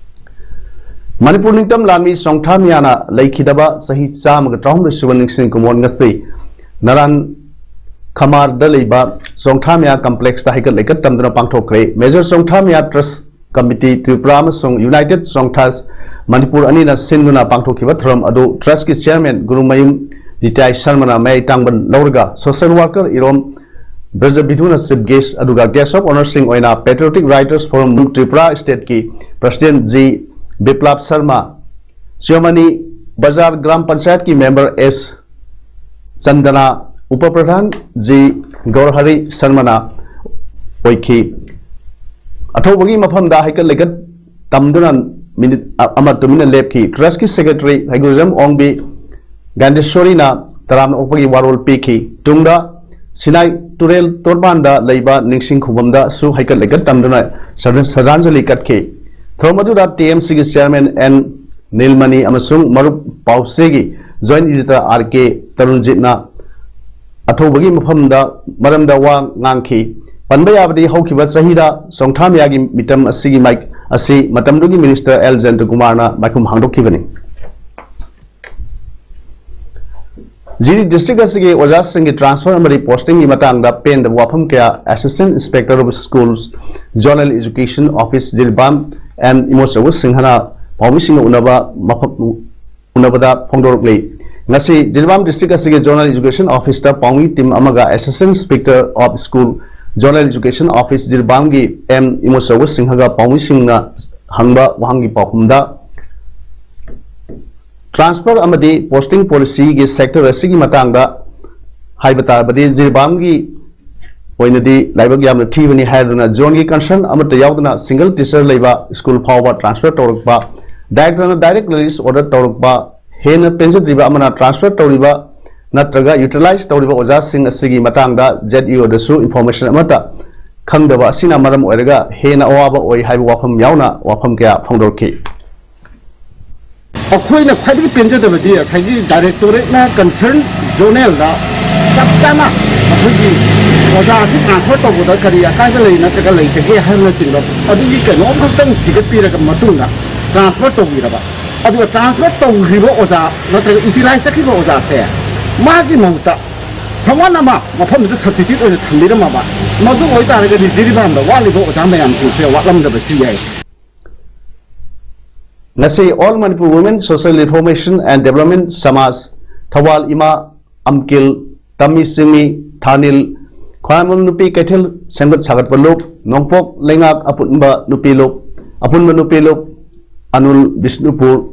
ꯃꯅꯤꯄꯨꯔ ꯅꯤꯡꯇꯝ ꯂꯥꯟꯃꯤ ꯆꯣꯡꯊꯥ ꯃꯤꯌꯥꯅ ꯂꯩꯈꯤꯗꯕ ꯆꯍꯤ ꯆꯥꯝꯃꯒ ꯇꯔꯥꯍꯨꯝꯗꯣꯏ ꯁꯨꯕ ꯅꯤꯡꯁꯤꯡ ꯀꯨꯝꯑꯣꯟ ꯉꯁꯤ ꯅꯔꯥꯟ ꯈꯃꯥꯔꯗ ꯂꯩꯕ ꯆꯣꯡꯊꯥ ꯃꯤꯌꯥ complex ꯇ ꯍꯩꯀꯠ ꯂꯩꯀꯠ ꯇꯝꯗꯨꯅ ꯄꯥꯡꯊꯣꯛꯈ꯭ꯔꯦ꯫ Major ꯆꯣꯡꯊꯥ ꯃꯤꯌꯥ Trust Committee ꯇ꯭ꯔꯤꯄꯨꯔꯥ ꯑꯃꯁꯨꯡ United Chongthas ꯃꯅꯤꯄꯨꯔ ꯑꯅꯤꯅ ꯁꯤꯟꯗꯨꯅ ꯄꯥꯡꯊꯣꯛꯈꯤꯕ ꯊꯧꯔꯝ ꯑꯗꯨ Trust ꯀꯤ Chairman ꯒꯨꯔꯨꯃꯌꯨꯝ ꯅꯤꯇꯥꯏ ꯁꯔꯃꯅ ꯃꯌꯥꯏ ꯇꯥꯡꯕ ꯂꯧꯔꯒ social worker ꯏꯔꯣꯝ ꯕ꯭ꯔꯖꯕꯤꯙꯨꯅ chief guest, ꯑꯗꯨꯒ guest of honour ꯁꯤꯡ ꯑꯣꯏꯅ Patriotic Writers Forum Tripura state ꯀꯤ President G ꯕꯤꯄ꯭ꯂꯥꯞ ꯁꯔꯃ, ꯆꯤꯌꯣꯃꯅꯤ ꯕꯖꯥꯔ ꯒ꯭ꯔꯥꯝ ꯄꯟꯆꯥꯌꯠꯀꯤ member S ꯆꯟꯗꯅꯥ, ꯎꯄ ꯄ꯭ꯔꯙꯥꯟ ꯖꯤ ꯒꯧꯔꯍꯔꯤ ꯁꯔꯃꯅ ꯑꯣꯏꯈꯤ꯫ ꯑꯊꯧꯕꯒꯤ ꯃꯐꯝꯗ ꯍꯩꯀꯠ ꯂꯩꯀꯠ ꯇꯝꯗꯨꯅ minute ꯑꯃ ꯇꯨꯃꯤꯟꯅ ꯂꯦꯞꯈꯤ꯫ Trust ꯀꯤ Secretary ꯍꯩꯒ꯭ꯔꯨꯖꯝ ꯑꯣꯡꯕꯤ ꯒꯥꯟꯙꯦꯁꯣꯔꯤꯅ ꯇꯔꯥꯝꯅ ꯑꯣꯛꯄꯒꯤ ꯋꯥꯔꯣꯜ ꯄꯤꯈꯤ꯫ ꯇꯨꯡꯗ ꯁꯤꯅꯥꯏ ꯇꯨꯔꯦꯜ ꯇꯣꯔꯕꯥꯟꯗ ꯂꯩꯕ ꯅꯤꯡꯁꯤꯡ ꯈꯨꯕꯝꯗꯁꯨ ꯍꯩꯀꯠ ꯂꯩꯀꯠ ꯇꯝꯗꯨꯅ ꯁ꯭ꯔꯗ-, ꯁ꯭ꯔꯗꯥꯟꯖꯂꯤ ꯀꯠꯈꯤ꯫ ꯊꯧꯔꯝ ꯑꯗꯨꯗ T M C ꯒꯤ Chairman N ꯅꯤꯜꯃꯅꯤ ꯑꯃꯁꯨꯡ ꯃꯔꯨꯞ ꯄꯥꯎꯆꯦꯒꯤ Joint Editor R K ꯇꯔꯨꯟꯖꯤꯠꯅ ꯑꯊꯧꯕꯒꯤ ꯃꯐꯝꯗ, ꯃꯔꯝꯗ ꯋꯥ ꯉꯥꯡꯈꯤ꯫ ꯄꯟꯕ ꯌꯥꯕꯗꯤ ꯍꯧꯈꯤꯕ ꯆꯍꯤꯗ ꯆꯣꯡꯊꯥ ꯃꯤꯌꯥꯒꯤ ꯃꯤꯇꯝ ꯑꯁꯤꯒꯤ ꯃꯥꯏꯛ ꯑꯁꯤ ꯃꯇꯝꯗꯨꯒꯤ Minister L ꯖꯌꯟꯇꯀꯨꯃꯥꯔꯅ ꯃꯥꯏꯈꯨꯝ ꯍꯥꯡꯗꯣꯛꯈꯤꯕꯅꯤ꯫ ꯖꯤꯔꯤ ꯗꯤꯁꯇ꯭ꯔꯤꯛ ꯑꯁꯤꯒꯤ ꯑꯣꯖꯥꯁꯤꯡꯒꯤ ꯇ꯭ꯔꯥꯟꯁꯐꯔ ꯑꯃꯗꯤ ꯄꯣꯁꯇꯤꯡꯒꯤ ꯃꯇꯥꯡꯗ ꯄꯦꯟꯗꯕ ꯋꯥꯐꯝ ꯀꯌꯥ Assistant Inspector of Schools, Zonal Education Office, Jiribam, M Imochouba ꯁꯤꯡꯍꯅ ꯄꯥꯎꯃꯤꯁꯤꯡꯒ ꯎꯅꯕ ꯃꯐꯝ ꯎꯅꯕꯗ ꯐꯣꯡꯗꯣꯔꯛꯂꯤ꯫ ꯉꯁꯤ ꯖꯤꯔꯤꯕꯥꯝ ꯗꯤꯁꯇ꯭ꯔꯤꯛ ꯑꯁꯤꯒꯤ Zonal Education Officeꯇ ꯄꯥꯎꯃꯤ ꯇꯤꯝ ꯑꯃꯒ Assistant Inspector of School, Zonal Education Office, ꯖꯤꯔꯤꯕꯥꯝꯒꯤ ꯑꯦꯝ ꯏꯃꯣꯆꯧꯕ ꯁꯤꯡꯍꯒ ꯄꯥꯎꯃꯤꯁꯤꯡꯅ ꯍꯪꯕ ꯋꯥꯍꯪꯒꯤ ꯄꯥꯎꯈꯨꯝꯗ, ꯇ꯭ꯔꯥꯟꯁꯐꯔ ꯑꯃꯗꯤ ꯄꯣꯁꯇꯤꯡ ꯄꯣꯂꯤꯁꯤꯒꯤ ꯁꯦꯛꯇꯔ ꯑꯁꯤꯒꯤ ꯃꯇꯥꯡꯗ ꯍꯥꯏꯕ ꯇꯥꯔꯕꯗꯤ, ꯖꯤꯔꯤꯕꯥꯝꯒꯤ ꯑꯣꯏꯅꯗꯤ ꯂꯥꯏꯕꯛ ꯌꯥꯝꯅ ꯊꯤꯕꯅꯤ ꯍꯥꯏꯗꯨꯅ ꯖꯣꯟꯒꯤ ꯀꯟꯁꯔꯟ ꯑꯃꯠꯇ ꯌꯥꯎꯗꯅ ꯁꯤꯡꯒꯜ ꯇꯤꯆꯔ ꯂꯩꯕ ꯁ꯭ꯀꯨꯜ ꯐꯥꯎꯕ ꯇ꯭ꯔꯥꯟꯁꯐꯔ ꯇꯧꯔꯛꯄ, ꯗꯥꯏꯔꯦꯛꯇꯔꯅ ꯗꯥꯏꯔꯦꯛ ꯔꯤꯂꯤꯁ ꯑꯣꯔꯗꯔ ꯇꯧꯔꯛꯄ, ꯍꯦꯟꯅ ꯄꯦꯟꯖꯗ꯭ꯔꯤꯕ ꯑꯃꯅ ꯇ꯭ꯔꯥꯟꯁꯐꯔ ꯇꯧꯔꯤꯕ ꯅꯠꯇ꯭ꯔꯒ ꯌꯨꯇꯤꯂꯥꯏꯖ ꯇꯧꯔꯤꯕ ꯑꯣꯖꯥꯁꯤꯡ ꯑꯁꯤꯒꯤ ꯃꯇꯥꯡꯗ ꯖꯦꯠ ꯏ ꯑꯣꯗꯁꯨ ꯏꯟꯐꯣꯔꯃꯦꯁꯟ ꯑꯃꯠꯇ ꯈꯪꯗꯕ ꯑꯁꯤꯅ ꯃꯔꯝ ꯑꯣꯏꯔꯒ ꯍꯦꯟꯅ ꯑꯋꯥꯕ ꯑꯣꯏ ꯍꯥꯏꯕ ꯋꯥꯐꯝ ꯌꯥꯎꯅ ꯋꯥꯐꯝ ꯀꯌꯥ ꯐꯣꯡꯗꯣꯔꯛꯈꯤ꯫ ꯑꯩꯈꯣꯏꯅ ꯈ꯭ꯋꯥꯏꯗꯒꯤ ꯄꯦꯟꯖꯗꯕꯗꯤ ꯉꯁꯥꯏꯒꯤ ꯗꯥꯏꯔꯦꯛꯇꯣꯔꯦꯠꯅ ꯀꯟꯁꯔꯟ ꯖꯣꯅꯦꯜꯗ ꯆꯞ ꯆꯥꯅ ꯑꯩꯈꯣꯏꯒꯤ ꯑꯣꯖꯥ ꯑꯁꯤ ꯇ꯭ꯔꯥꯟꯁꯐꯔ ꯇꯧꯕꯗ ꯀꯔꯤ ꯑꯀꯥꯏꯕ ꯂꯩ ꯅꯠꯇ꯭ꯔꯒ ꯂꯩꯇꯒꯦ ꯍꯥꯏꯕꯅꯆꯤꯡꯕ ꯑꯗꯨꯒꯤ ꯀꯩꯅꯣꯝꯈꯛꯇꯪ ꯊꯤꯒꯠꯄꯤꯔꯒ ꯃꯇꯨꯡꯗ ꯇ꯭ꯔꯥꯟꯁꯐꯔ ꯇꯧꯕꯤꯔꯕ, ꯑꯗꯨꯒ ꯇ꯭ꯔꯥꯟꯁꯐꯔ ꯇꯧꯈ꯭ꯔꯤꯕ ꯑꯣꯖꯥ ꯅꯠꯇ꯭ꯔꯒ ꯌꯨꯇꯤꯂꯥꯏꯁ ꯆꯠꯈ꯭ꯔꯤꯕ ꯑꯣꯖꯥꯁꯦ ꯃꯥꯒꯤ ꯃꯍꯨꯠꯇ someone ꯑꯃ ꯃꯐꯝꯗꯨꯗ ꯁꯕꯁꯇꯤꯇ꯭ꯌꯨꯠ ꯑꯣꯏꯅ ꯊꯝꯕꯤꯔꯝꯃꯕ, ꯃꯗꯨ ꯑꯣꯏꯇꯥꯔꯒꯗꯤ ꯖꯤꯔꯤꯕꯥꯝꯗ ꯋꯥꯠꯂꯤꯕ ꯑꯣꯖꯥ ꯃꯌꯥꯝꯁꯤꯡꯁꯦ ꯋꯥꯠꯂꯝꯗꯕꯁꯨ ꯌꯥꯏ꯫ ꯉꯁꯤ All Manipur Women Social Reformation and Development ꯁꯃꯥꯖ, ꯊꯧꯕꯥꯜ ꯏꯃꯥ, ꯑꯝꯀꯤꯜ, ꯇꯝꯃꯤ ꯆꯤꯡꯃꯤ, ꯊꯥꯅꯤꯜ, ꯈ꯭ꯋꯥꯏꯔꯝꯕꯝ ꯅꯨꯄꯤ ꯀꯩꯊꯦꯜ ꯁꯦꯝꯒꯠ ꯁꯥꯒꯠꯄ ꯂꯨꯞ, ꯅꯣꯡꯄꯣꯛ ꯂꯩꯉꯥꯛ ꯑꯄꯨꯟꯕ ꯅꯨꯄꯤ ꯂꯨꯞ, ꯑꯄꯨꯟꯕ ꯅꯨꯄꯤ ꯂꯨꯞ, ꯑꯅꯨꯜ ꯕꯤꯁꯅꯨꯄꯨꯔ,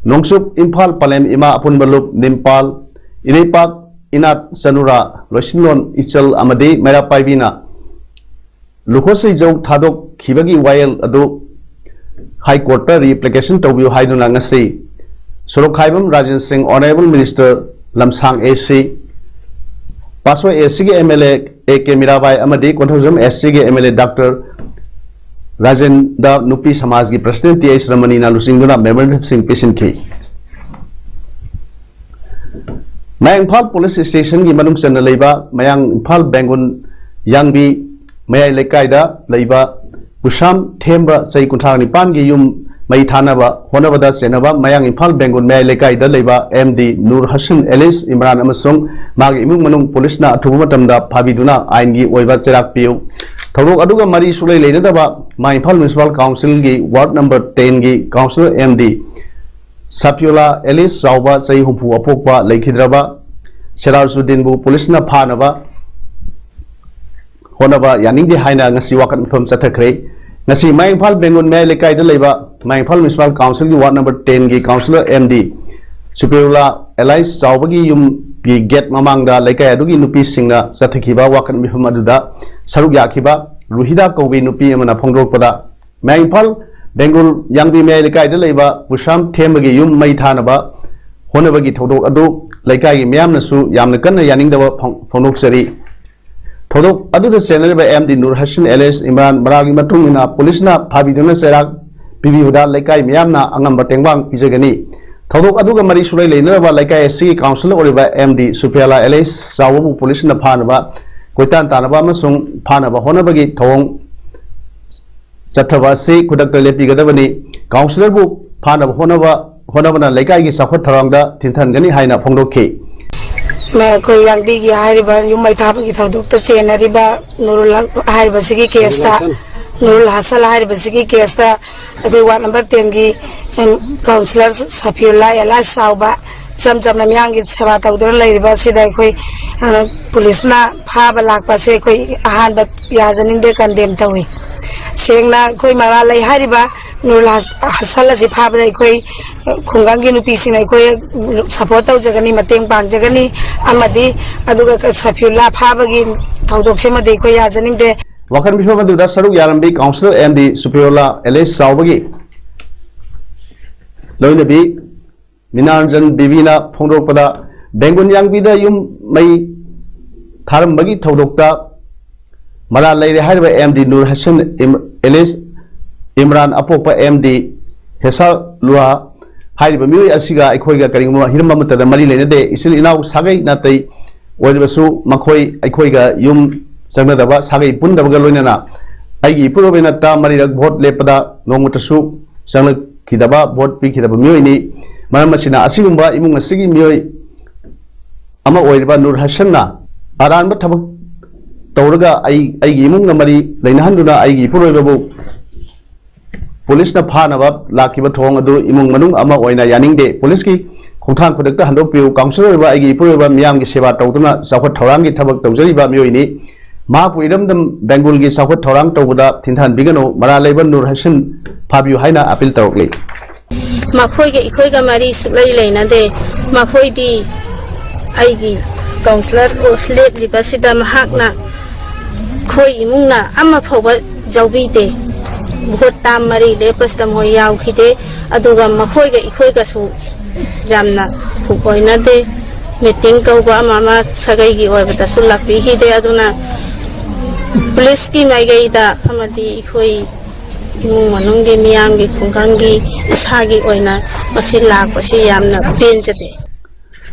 ꯅꯣꯡꯆꯨꯞ ꯏꯝꯐꯥꯜ ꯄꯂꯦꯝ ꯏꯃꯥ ꯑꯄꯨꯟꯕ ꯂꯨꯞ, ꯅꯤꯝꯄꯥꯜ, ꯏꯔꯩꯄꯥꯛ ꯏꯅꯥꯠ ꯆꯅꯨꯔꯥ, ꯂꯣꯏꯁꯤꯟꯂꯣꯟ ꯏꯆꯜ ꯑꯃꯗꯤ ꯃꯩꯔꯥ ꯄꯥꯏꯕꯤꯅ ꯂꯨꯈꯣꯁꯩꯖꯧ ꯊꯥꯗꯣꯛꯈꯤꯕꯒꯤ ꯋꯥꯌꯦꯜ ꯑꯗꯨ ꯍꯥꯏ ꯀꯣꯔꯠꯇ ꯔꯤꯑꯦꯄ꯭ꯂꯤꯀꯦꯁꯟ ꯇꯧꯕꯤꯌꯨ ꯍꯥꯏꯗꯨꯅ ꯉꯁꯤ ꯁꯣꯔꯣꯛꯈꯥꯏꯕꯝ ꯔꯥꯖꯦꯟ ꯁꯤꯡ, ꯑꯣꯅꯔꯦꯕꯜ ꯃꯤꯅꯤꯁꯇꯔ ꯂꯝꯁꯥꯡ ꯑꯦ ꯁꯤ, ꯄꯥꯠꯁꯣꯏ ꯑꯦ ꯁꯤꯒꯤ M L A A K Mirabai ꯑꯃꯗꯤ ꯀꯣꯟꯊꯧꯖꯝ ꯑꯦ ꯁꯤꯒꯤ ꯑꯦꯝ ꯑꯦꯜ ꯑꯦ ꯗꯥꯛꯇꯔ ꯔꯥꯖꯦꯟꯗ ꯅꯨꯄꯤ ꯁꯃꯥꯖꯒꯤ ꯄ꯭ꯔꯁꯤꯗꯦꯟ ꯇꯤ ꯑꯩꯆ ꯔꯃꯅꯤꯅ ꯂꯨꯆꯤꯡꯗꯨꯅ ꯃꯦꯃꯣꯔꯦꯟꯗꯝꯁꯤꯡ ꯄꯤꯁꯤꯟꯈꯤ꯫ ꯃꯌꯥꯡ ꯏꯝꯐꯥꯜ ꯄꯨꯂꯤꯁ ꯁ꯭ꯇꯦꯁꯟꯒꯤ ꯃꯅꯨꯡ ꯆꯟꯅ ꯂꯩꯕ ꯃꯌꯥꯡ ꯏꯝꯐꯥꯜ ꯕꯦꯡꯒꯨꯟ ꯌꯥꯡꯕꯤ ꯃꯌꯥꯏ ꯂꯩꯀꯥꯏꯗ ꯂꯩꯕ ꯄꯨꯁꯥꯝ ꯊꯦꯝꯕ ꯆꯍꯤ ꯀꯨꯟꯊ꯭ꯔꯥ ꯅꯤꯄꯥꯟꯒꯤ ꯌꯨꯝ ꯃꯩ ꯊꯥꯅꯕ ꯍꯣꯠꯅꯕꯗ ꯆꯦꯟꯅꯕ ꯃꯌꯥꯡ ꯏꯝꯐꯥꯜ ꯕꯦꯡꯒꯨꯜ ꯃꯌꯥꯏ ꯂꯩꯀꯥꯏꯗ ꯂꯩꯕ M D Nur Hasan Alice Imran ꯑꯃꯁꯨꯡ ꯃꯥꯒꯤ ꯏꯃꯨꯡ ꯃꯅꯨꯡ ꯄꯨꯂꯤꯁꯅ ꯑꯊꯨꯕ ꯃꯇꯝꯗ ꯐꯥꯕꯤꯗꯨꯅ ꯑꯥꯏꯟꯒꯤ ꯑꯣꯏꯕ ꯆꯩꯔꯥꯛ ꯄꯤꯌꯨ꯫ ꯊꯧꯗꯣꯛ ꯑꯗꯨꯒ ꯃꯔꯤ ꯁꯨꯛꯂꯩ ꯂꯩꯅꯗꯕ ꯃꯥ ꯏꯝꯐꯥꯜ ꯃ꯭ꯌꯨꯅꯤꯁꯤꯄꯥꯜ ꯀꯥꯎꯟꯁꯤꯜꯒꯤ ꯋꯥꯔꯗ ꯅꯝꯕꯔ ꯇꯦꯟꯒꯤ ꯀꯥꯎꯟꯁꯤꯂꯔ ꯑꯦꯝ ꯗꯤ ꯁꯐꯤꯌꯨꯂꯥ ꯑꯦꯂꯤꯁ ꯆꯥꯎꯕ, ꯆꯍꯤ ꯍꯨꯝꯐꯨ ꯑꯄꯣꯛꯄ, ꯂꯩꯈꯤꯗ꯭ꯔꯕ ꯁꯦꯔꯥꯖꯨꯗꯤꯟꯕꯨ ꯄꯨꯂꯤꯁꯅ ꯐꯥꯅꯕ ꯍꯣꯠꯅꯕ ꯌꯥꯅꯤꯡꯗꯦ ꯍꯥꯏꯅ ꯉꯁꯤ ꯋꯥꯀꯠ ꯃꯤꯐꯝ ꯆꯠꯊꯈ꯭ꯔꯦ꯫ ꯉꯁꯤ ꯃꯌꯥꯡ ꯏꯝꯐꯥꯜ ꯕꯦꯡꯒꯨꯜ ꯃꯌꯥꯏ ꯂꯩꯀꯥꯏꯗ ꯂꯩꯕ ꯃꯌꯥꯡ ꯏꯝꯐꯥꯜ ꯃ꯭ꯌꯨꯅꯤꯁꯤꯄꯥꯜ ꯀꯥꯎꯟꯁꯤꯜꯒꯤ ꯋꯥꯔꯗ ꯅꯝꯕꯔ ꯇꯦꯟꯒꯤ ꯀꯥꯎꯟꯁꯤꯂꯔ ꯑꯦꯝ ꯗꯤ ꯁꯨꯄꯤꯌꯨꯂꯥ ꯑꯦꯂꯥꯏꯁ ꯆꯥꯎꯕꯒꯤ ꯌꯨꯝꯒꯤ ꯒꯦꯠ ꯃꯃꯥꯡꯗ ꯂꯩꯀꯥꯏ ꯑꯗꯨꯒꯤ ꯅꯨꯄꯤꯁꯤꯡꯅ ꯆꯠꯊꯈꯤꯕ ꯋꯥꯀꯠ ꯃꯤꯐꯝ ꯑꯗꯨꯗ ꯁꯔꯨꯛ ꯌꯥꯈꯤꯕ ꯔꯨꯍꯤꯗꯥ ꯀꯧꯕꯤ ꯅꯨꯄꯤ ꯑꯃꯅ ꯐꯣꯡꯗꯣꯔꯛꯄꯗ, ꯃꯌꯥꯡ ꯏꯝꯐꯥꯜ ꯕꯦꯡꯒꯨꯜ ꯌꯥꯡꯕꯤ ꯃꯌꯥꯏ ꯂꯩꯀꯥꯏꯗ ꯂꯩꯕ ꯄꯨꯁꯥꯝ ꯊꯦꯝꯕꯒꯤ ꯌꯨꯝ ꯃꯩ ꯊꯥꯅꯕ ꯍꯣꯠꯅꯕꯒꯤ ꯊꯧꯗꯣꯛ ꯑꯗꯨ ꯂꯩꯀꯥꯏꯒꯤ ꯃꯤꯌꯥꯝꯅꯁꯨ ꯌꯥꯝꯅ ꯀꯟꯅ ꯌꯥꯅꯤꯡꯗꯕ ꯐꯣꯡ-, ꯐꯣꯡꯗꯣꯛꯆꯔꯤ꯫ ꯊꯧꯗꯣꯛ ꯑꯗꯨꯗ ꯆꯦꯟꯅꯔꯤꯕ M D Nur Hasan Alice Imran ꯃꯔꯥꯜꯒꯤ ꯃꯇꯨꯡ ꯏꯟꯅ ꯄꯨꯂꯤꯁꯅ ꯐꯥꯕꯤꯗꯨꯅ ꯆꯩꯔꯥꯛ ꯄꯤꯕꯤꯕꯗ ꯂꯩꯀꯥꯏ ꯃꯤꯌꯥꯝꯅ ꯑꯉꯝꯕ ꯇꯦꯡꯕꯥꯡ ꯄꯤꯖꯒꯅꯤ꯫ ꯊꯧꯗꯣꯛ ꯑꯗꯨꯒ ꯃꯔꯤ ꯁꯨꯂꯩ ꯂꯩꯅꯔꯕ ꯂꯩꯀꯥꯏ ꯑꯁꯤꯒꯤ ꯀꯥꯎꯟꯁꯤꯂꯔ ꯑꯣꯏꯔꯤꯕ ꯑꯦꯝ ꯗꯤ ꯁꯨꯐꯤꯌꯥꯂꯥ ꯑꯦꯂꯤꯁ ꯆꯥꯎꯕꯕꯨ ꯄꯨꯂꯤꯁꯅ ꯐꯥꯅꯕ ꯀꯣꯏꯇꯥꯟ ꯇꯥꯟꯅꯕ ꯑꯃꯁꯨꯡ ꯐꯥꯅꯕ ꯍꯣꯠꯅꯕꯒꯤ ꯊꯧꯑꯣꯡ ꯆꯠꯊꯕ ꯑꯁꯤ ꯈꯨꯗꯛꯇ ꯂꯦꯞꯄꯤꯒꯗꯕꯅꯤ꯫ ꯀꯥꯎꯟꯁꯤꯂꯔꯕꯨ ꯐꯥꯅꯕ ꯍꯣꯠꯅꯕ, ꯍꯣꯠꯅꯕꯅ ꯂꯩꯀꯥꯏꯒꯤ ꯆꯥꯎꯈꯠ ꯊꯧꯔꯥꯡꯗ ꯊꯤꯟꯊꯍꯟꯒꯅꯤ ꯍꯥꯏꯅ ꯐꯣꯡꯗꯣꯛꯈꯤ꯫ ꯑꯩꯈꯣꯏ ꯌꯥꯡꯕꯤꯒꯤ ꯍꯥꯏꯔꯤꯕ ꯌꯨꯝ ꯃꯩ ꯊꯥꯕꯒꯤ ꯊꯧꯗꯣꯛꯇ ꯆꯦꯟꯅꯔꯤꯕ ꯅꯨꯔꯨꯜ ꯍꯛ ꯍꯥꯏꯔꯤꯕꯁꯤꯒꯤ ꯀꯦꯁꯇ, ꯅꯨꯔꯨꯜ ꯍꯁꯟ ꯍꯥꯏꯔꯤꯕꯁꯤꯒꯤ ꯀꯦꯁꯇ ꯑꯩꯈꯣꯏ ꯋꯥꯔꯗ ꯅꯝꯕꯔ ꯇꯦꯟꯒꯤ ꯀꯥꯎꯟꯁꯤꯂꯔ ꯁꯐꯤꯎꯜꯂꯥ ꯑꯦꯂꯥꯏꯁ ꯆꯥꯎꯕ ꯏꯆꯝ ꯆꯝꯅ ꯃꯤꯌꯥꯝꯒꯤ ꯁꯦꯕꯥ ꯇꯧꯗꯨꯅ ꯂꯩꯔꯤꯕ ꯑꯁꯤꯗ ꯑꯩꯈꯣꯏ, ꯑ, ꯄꯨꯂꯤꯁꯅ ꯐꯥꯕ ꯂꯥꯛꯄꯁꯦ ꯑꯩꯈꯣꯏ ꯑꯍꯥꯟꯕ ꯌꯥꯖꯅꯤꯡꯗꯦ, ꯀꯟꯗꯦꯝ ꯇꯧꯏ꯫ ꯁꯦꯡꯅ ꯑꯩꯈꯣꯏ ꯃꯔꯥꯜ ꯂꯩ ꯍꯥꯏꯔꯤꯕ ꯅꯨꯔꯨꯜ ꯍꯁ-, ꯍꯁꯟ ꯑꯁꯤ ꯐꯥꯕꯗ ꯑꯩꯈꯣꯏ ꯈꯨꯡꯒꯪꯒꯤ ꯅꯨꯄꯤꯁꯤꯡꯅ ꯑꯩꯈꯣꯏ ꯁꯄꯣꯔꯠ ꯇꯧꯖꯒꯅꯤ, ꯃꯇꯦꯡ ꯄꯥꯡꯖꯒꯅꯤ꯫ ꯑꯃꯗꯤ ꯑꯗꯨꯒ ꯁꯐꯤꯎꯜꯂꯥ ꯐꯥꯕꯒꯤ ꯊꯧꯗꯣꯛꯁꯤꯃꯗꯤ ꯑꯩꯈꯣꯏ ꯌꯥꯖꯅꯤꯡꯗꯦ꯫ ꯋꯥꯀꯠ ꯃꯤꯐꯝ ꯑꯗꯨꯗ ꯁꯔꯨꯛ ꯌꯥꯔꯝꯕꯤ ꯀꯥꯎꯟꯁꯤꯂꯔ ꯑꯦꯝ ꯗꯤ ꯁꯨꯐꯤꯎꯜꯂꯥ ꯑꯦꯂꯤꯁ ꯆꯥꯎꯕꯒꯤ ꯂꯣꯏꯅꯕꯤ ꯃꯤꯅꯥꯔꯟꯖꯟ ꯕꯤꯕꯤꯅ ꯐꯣꯡꯗꯣꯔꯛꯄꯗ, ꯕꯦꯡꯒꯨꯟ ꯌꯥꯡꯕꯤꯗ ꯌꯨꯝ ꯃꯩ ꯊꯥꯔꯝꯕꯒꯤ ꯊꯧꯗꯣꯛꯇ ꯃꯔꯥꯜ ꯂꯩꯔꯦ ꯍꯥꯏꯔꯤꯕ ꯑꯦꯝ ꯗꯤ ꯅꯨꯔ ꯍꯁꯟ ꯏꯝ-, ꯑꯦꯂꯤꯁ ꯏꯝꯔꯥꯟ ꯑꯄꯣꯛꯄ ꯑꯦꯝ ꯗꯤ ꯍꯦꯁꯥ ꯂꯨꯍꯥ ꯍꯥꯏꯔꯤꯕ ꯃꯤꯑꯣꯏ ꯑꯁꯤꯒ ꯑꯩꯈꯣꯏꯒ ꯀꯔꯤꯒꯨꯝꯕ ꯍꯤꯔꯝ ꯑꯃꯠꯇꯗ ꯃꯔꯤ ꯂꯩꯅꯗꯦ꯫ ꯏꯆꯤꯜ ꯏꯅꯥꯎ ꯁꯥꯒꯩ ꯅꯥꯇꯩ ꯑꯣꯏꯔꯕꯁꯨ ꯃꯈꯣꯏ ꯑꯩꯈꯣꯏꯒ ꯌꯨꯝ ꯆꯪꯅꯗꯕ, ꯁꯥꯒꯩ ꯄꯨꯟꯗꯕꯒ ꯂꯣꯏꯅꯅ ꯑꯩꯒꯤ ꯏꯄꯨꯔꯣꯏꯕꯩ ꯅꯠꯇ ꯃꯔꯤꯔꯛ ꯚꯣꯠ ꯂꯦꯞꯄꯗ ꯅꯣꯡꯃꯇꯁꯨ ꯆꯪꯂꯛꯈꯤꯗꯕ, ꯚꯣꯠ ꯄꯤꯈꯤꯗꯕ ꯃꯤꯑꯣꯏꯅꯤ꯫ ꯃꯔꯝ ꯑꯁꯤꯅ, ꯑꯁꯤꯒꯨꯝꯕ ꯏꯃꯨꯡ ꯑꯁꯤꯒꯤ ꯃꯤꯑꯣꯏ ꯑꯃ ꯑꯣꯏꯔꯤꯕ ꯅꯨꯔ ꯍꯁꯟꯅ ꯑꯔꯥꯟꯕ ꯊꯕꯛ ꯇꯧꯔꯒ ꯑꯩ, ꯑꯩꯒꯤ ꯏꯃꯨꯡꯒ ꯃꯔꯤ ꯂꯩꯅꯍꯟꯗꯨꯅ ꯑꯩꯒꯤ ꯏꯄꯨꯔꯣꯏꯕꯕꯨ ꯄꯨꯂꯤꯁꯅ ꯐꯥꯅꯕ ꯂꯥꯛꯈꯤꯕ ꯊꯧꯑꯣꯡ ꯑꯗꯨ ꯏꯃꯨꯡ ꯃꯅꯨꯡ ꯑꯃ ꯑꯣꯏꯅ ꯌꯥꯅꯤꯡꯗꯦ꯫ ꯄꯨꯂꯤꯁꯀꯤ ꯈꯣꯡꯊꯥꯡ ꯈꯨꯗꯛꯇ ꯍꯟꯗꯣꯛꯄꯤꯌꯨ꯫ ꯀꯥꯎꯟꯁꯤꯜ ꯑꯣꯏꯕ ꯑꯩꯒꯤ ꯏꯄꯨꯔꯣꯏꯕ ꯃꯤꯌꯥꯝꯒꯤ ꯁꯦꯕꯥ ꯇꯧꯗꯨꯅ ꯆꯥꯎꯈꯠ ꯊꯧꯔꯥꯡꯒꯤ ꯊꯕꯛ ꯇꯧꯖꯔꯤꯕ ꯃꯤꯑꯣꯏꯅꯤ꯫ ꯃꯍꯥꯛꯄꯨ ꯏꯔꯝꯗꯝ ꯕꯦꯡꯒꯨꯜꯒꯤ ꯆꯥꯎꯈꯠ ꯊꯧꯔꯥꯡ ꯇꯧꯕꯗ ꯊꯤꯟꯊꯍꯟꯕꯤꯒꯅꯨ꯫ ꯃꯔꯥꯜ ꯂꯩꯕ ꯅꯨꯔ ꯍꯁꯟ ꯐꯥꯕꯤꯌꯨ ꯍꯥꯏꯅ ꯑꯄꯤꯜ ꯇꯧꯔꯛꯂꯤ꯫ ꯃꯈꯣꯏꯒ ꯑꯩꯈꯣꯏꯒ ꯃꯔꯤ ꯁꯨꯛꯂꯩ ꯂꯩꯅꯗꯦ꯫ ꯃꯈꯣꯏꯗꯤ ꯑꯩꯒꯤ ꯀꯥꯎꯟꯁꯤꯂꯔ ꯂꯦꯞꯂꯤꯕꯁꯤꯗ ꯃꯍꯥꯛꯅ ꯑꯩꯈꯣꯏ ꯏꯃꯨꯡꯅ ꯑꯃ ꯐꯥꯎꯕ ꯌꯥꯎꯕꯤꯗꯦ꯫ ꯚꯣꯠ ꯇꯥꯝ ꯃꯔꯤ ꯂꯦꯞꯄꯁꯤꯗ ꯃꯈꯣꯏ ꯌꯥꯎꯈꯤꯗꯦ꯫ ꯑꯗꯨꯒ ꯃꯈꯣꯏꯒ ꯑꯩꯈꯣꯏꯒꯁꯨ ꯌꯥꯝꯅ ꯈꯨꯛꯑꯣꯏꯅꯗꯦ꯫ ꯃꯤꯇꯤꯡ ꯀꯧꯕ ꯑꯃ ꯑꯃ ꯁꯥꯒꯩꯒꯤ ꯑꯣꯏꯕꯗꯁꯨ ꯂꯥꯛꯄꯤꯈꯤꯗꯦ꯫ ꯑꯗꯨꯅ ꯄꯨꯂꯤꯁꯀꯤ ꯃꯥꯏꯀꯩꯗ ꯑꯃꯗꯤ ꯑꯩꯈꯣꯏ ꯏꯃꯨꯡ ꯃꯅꯨꯡꯒꯤ ꯃꯤꯌꯥꯝꯒꯤ ꯈꯨꯡꯒꯪꯒꯤ ꯏꯁꯥꯒꯤ ꯑꯣꯏꯅ ꯃꯁꯤ ꯂꯥꯛꯄꯁꯤ ꯌꯥꯝꯅ ꯄꯦꯟꯖꯗꯦ꯫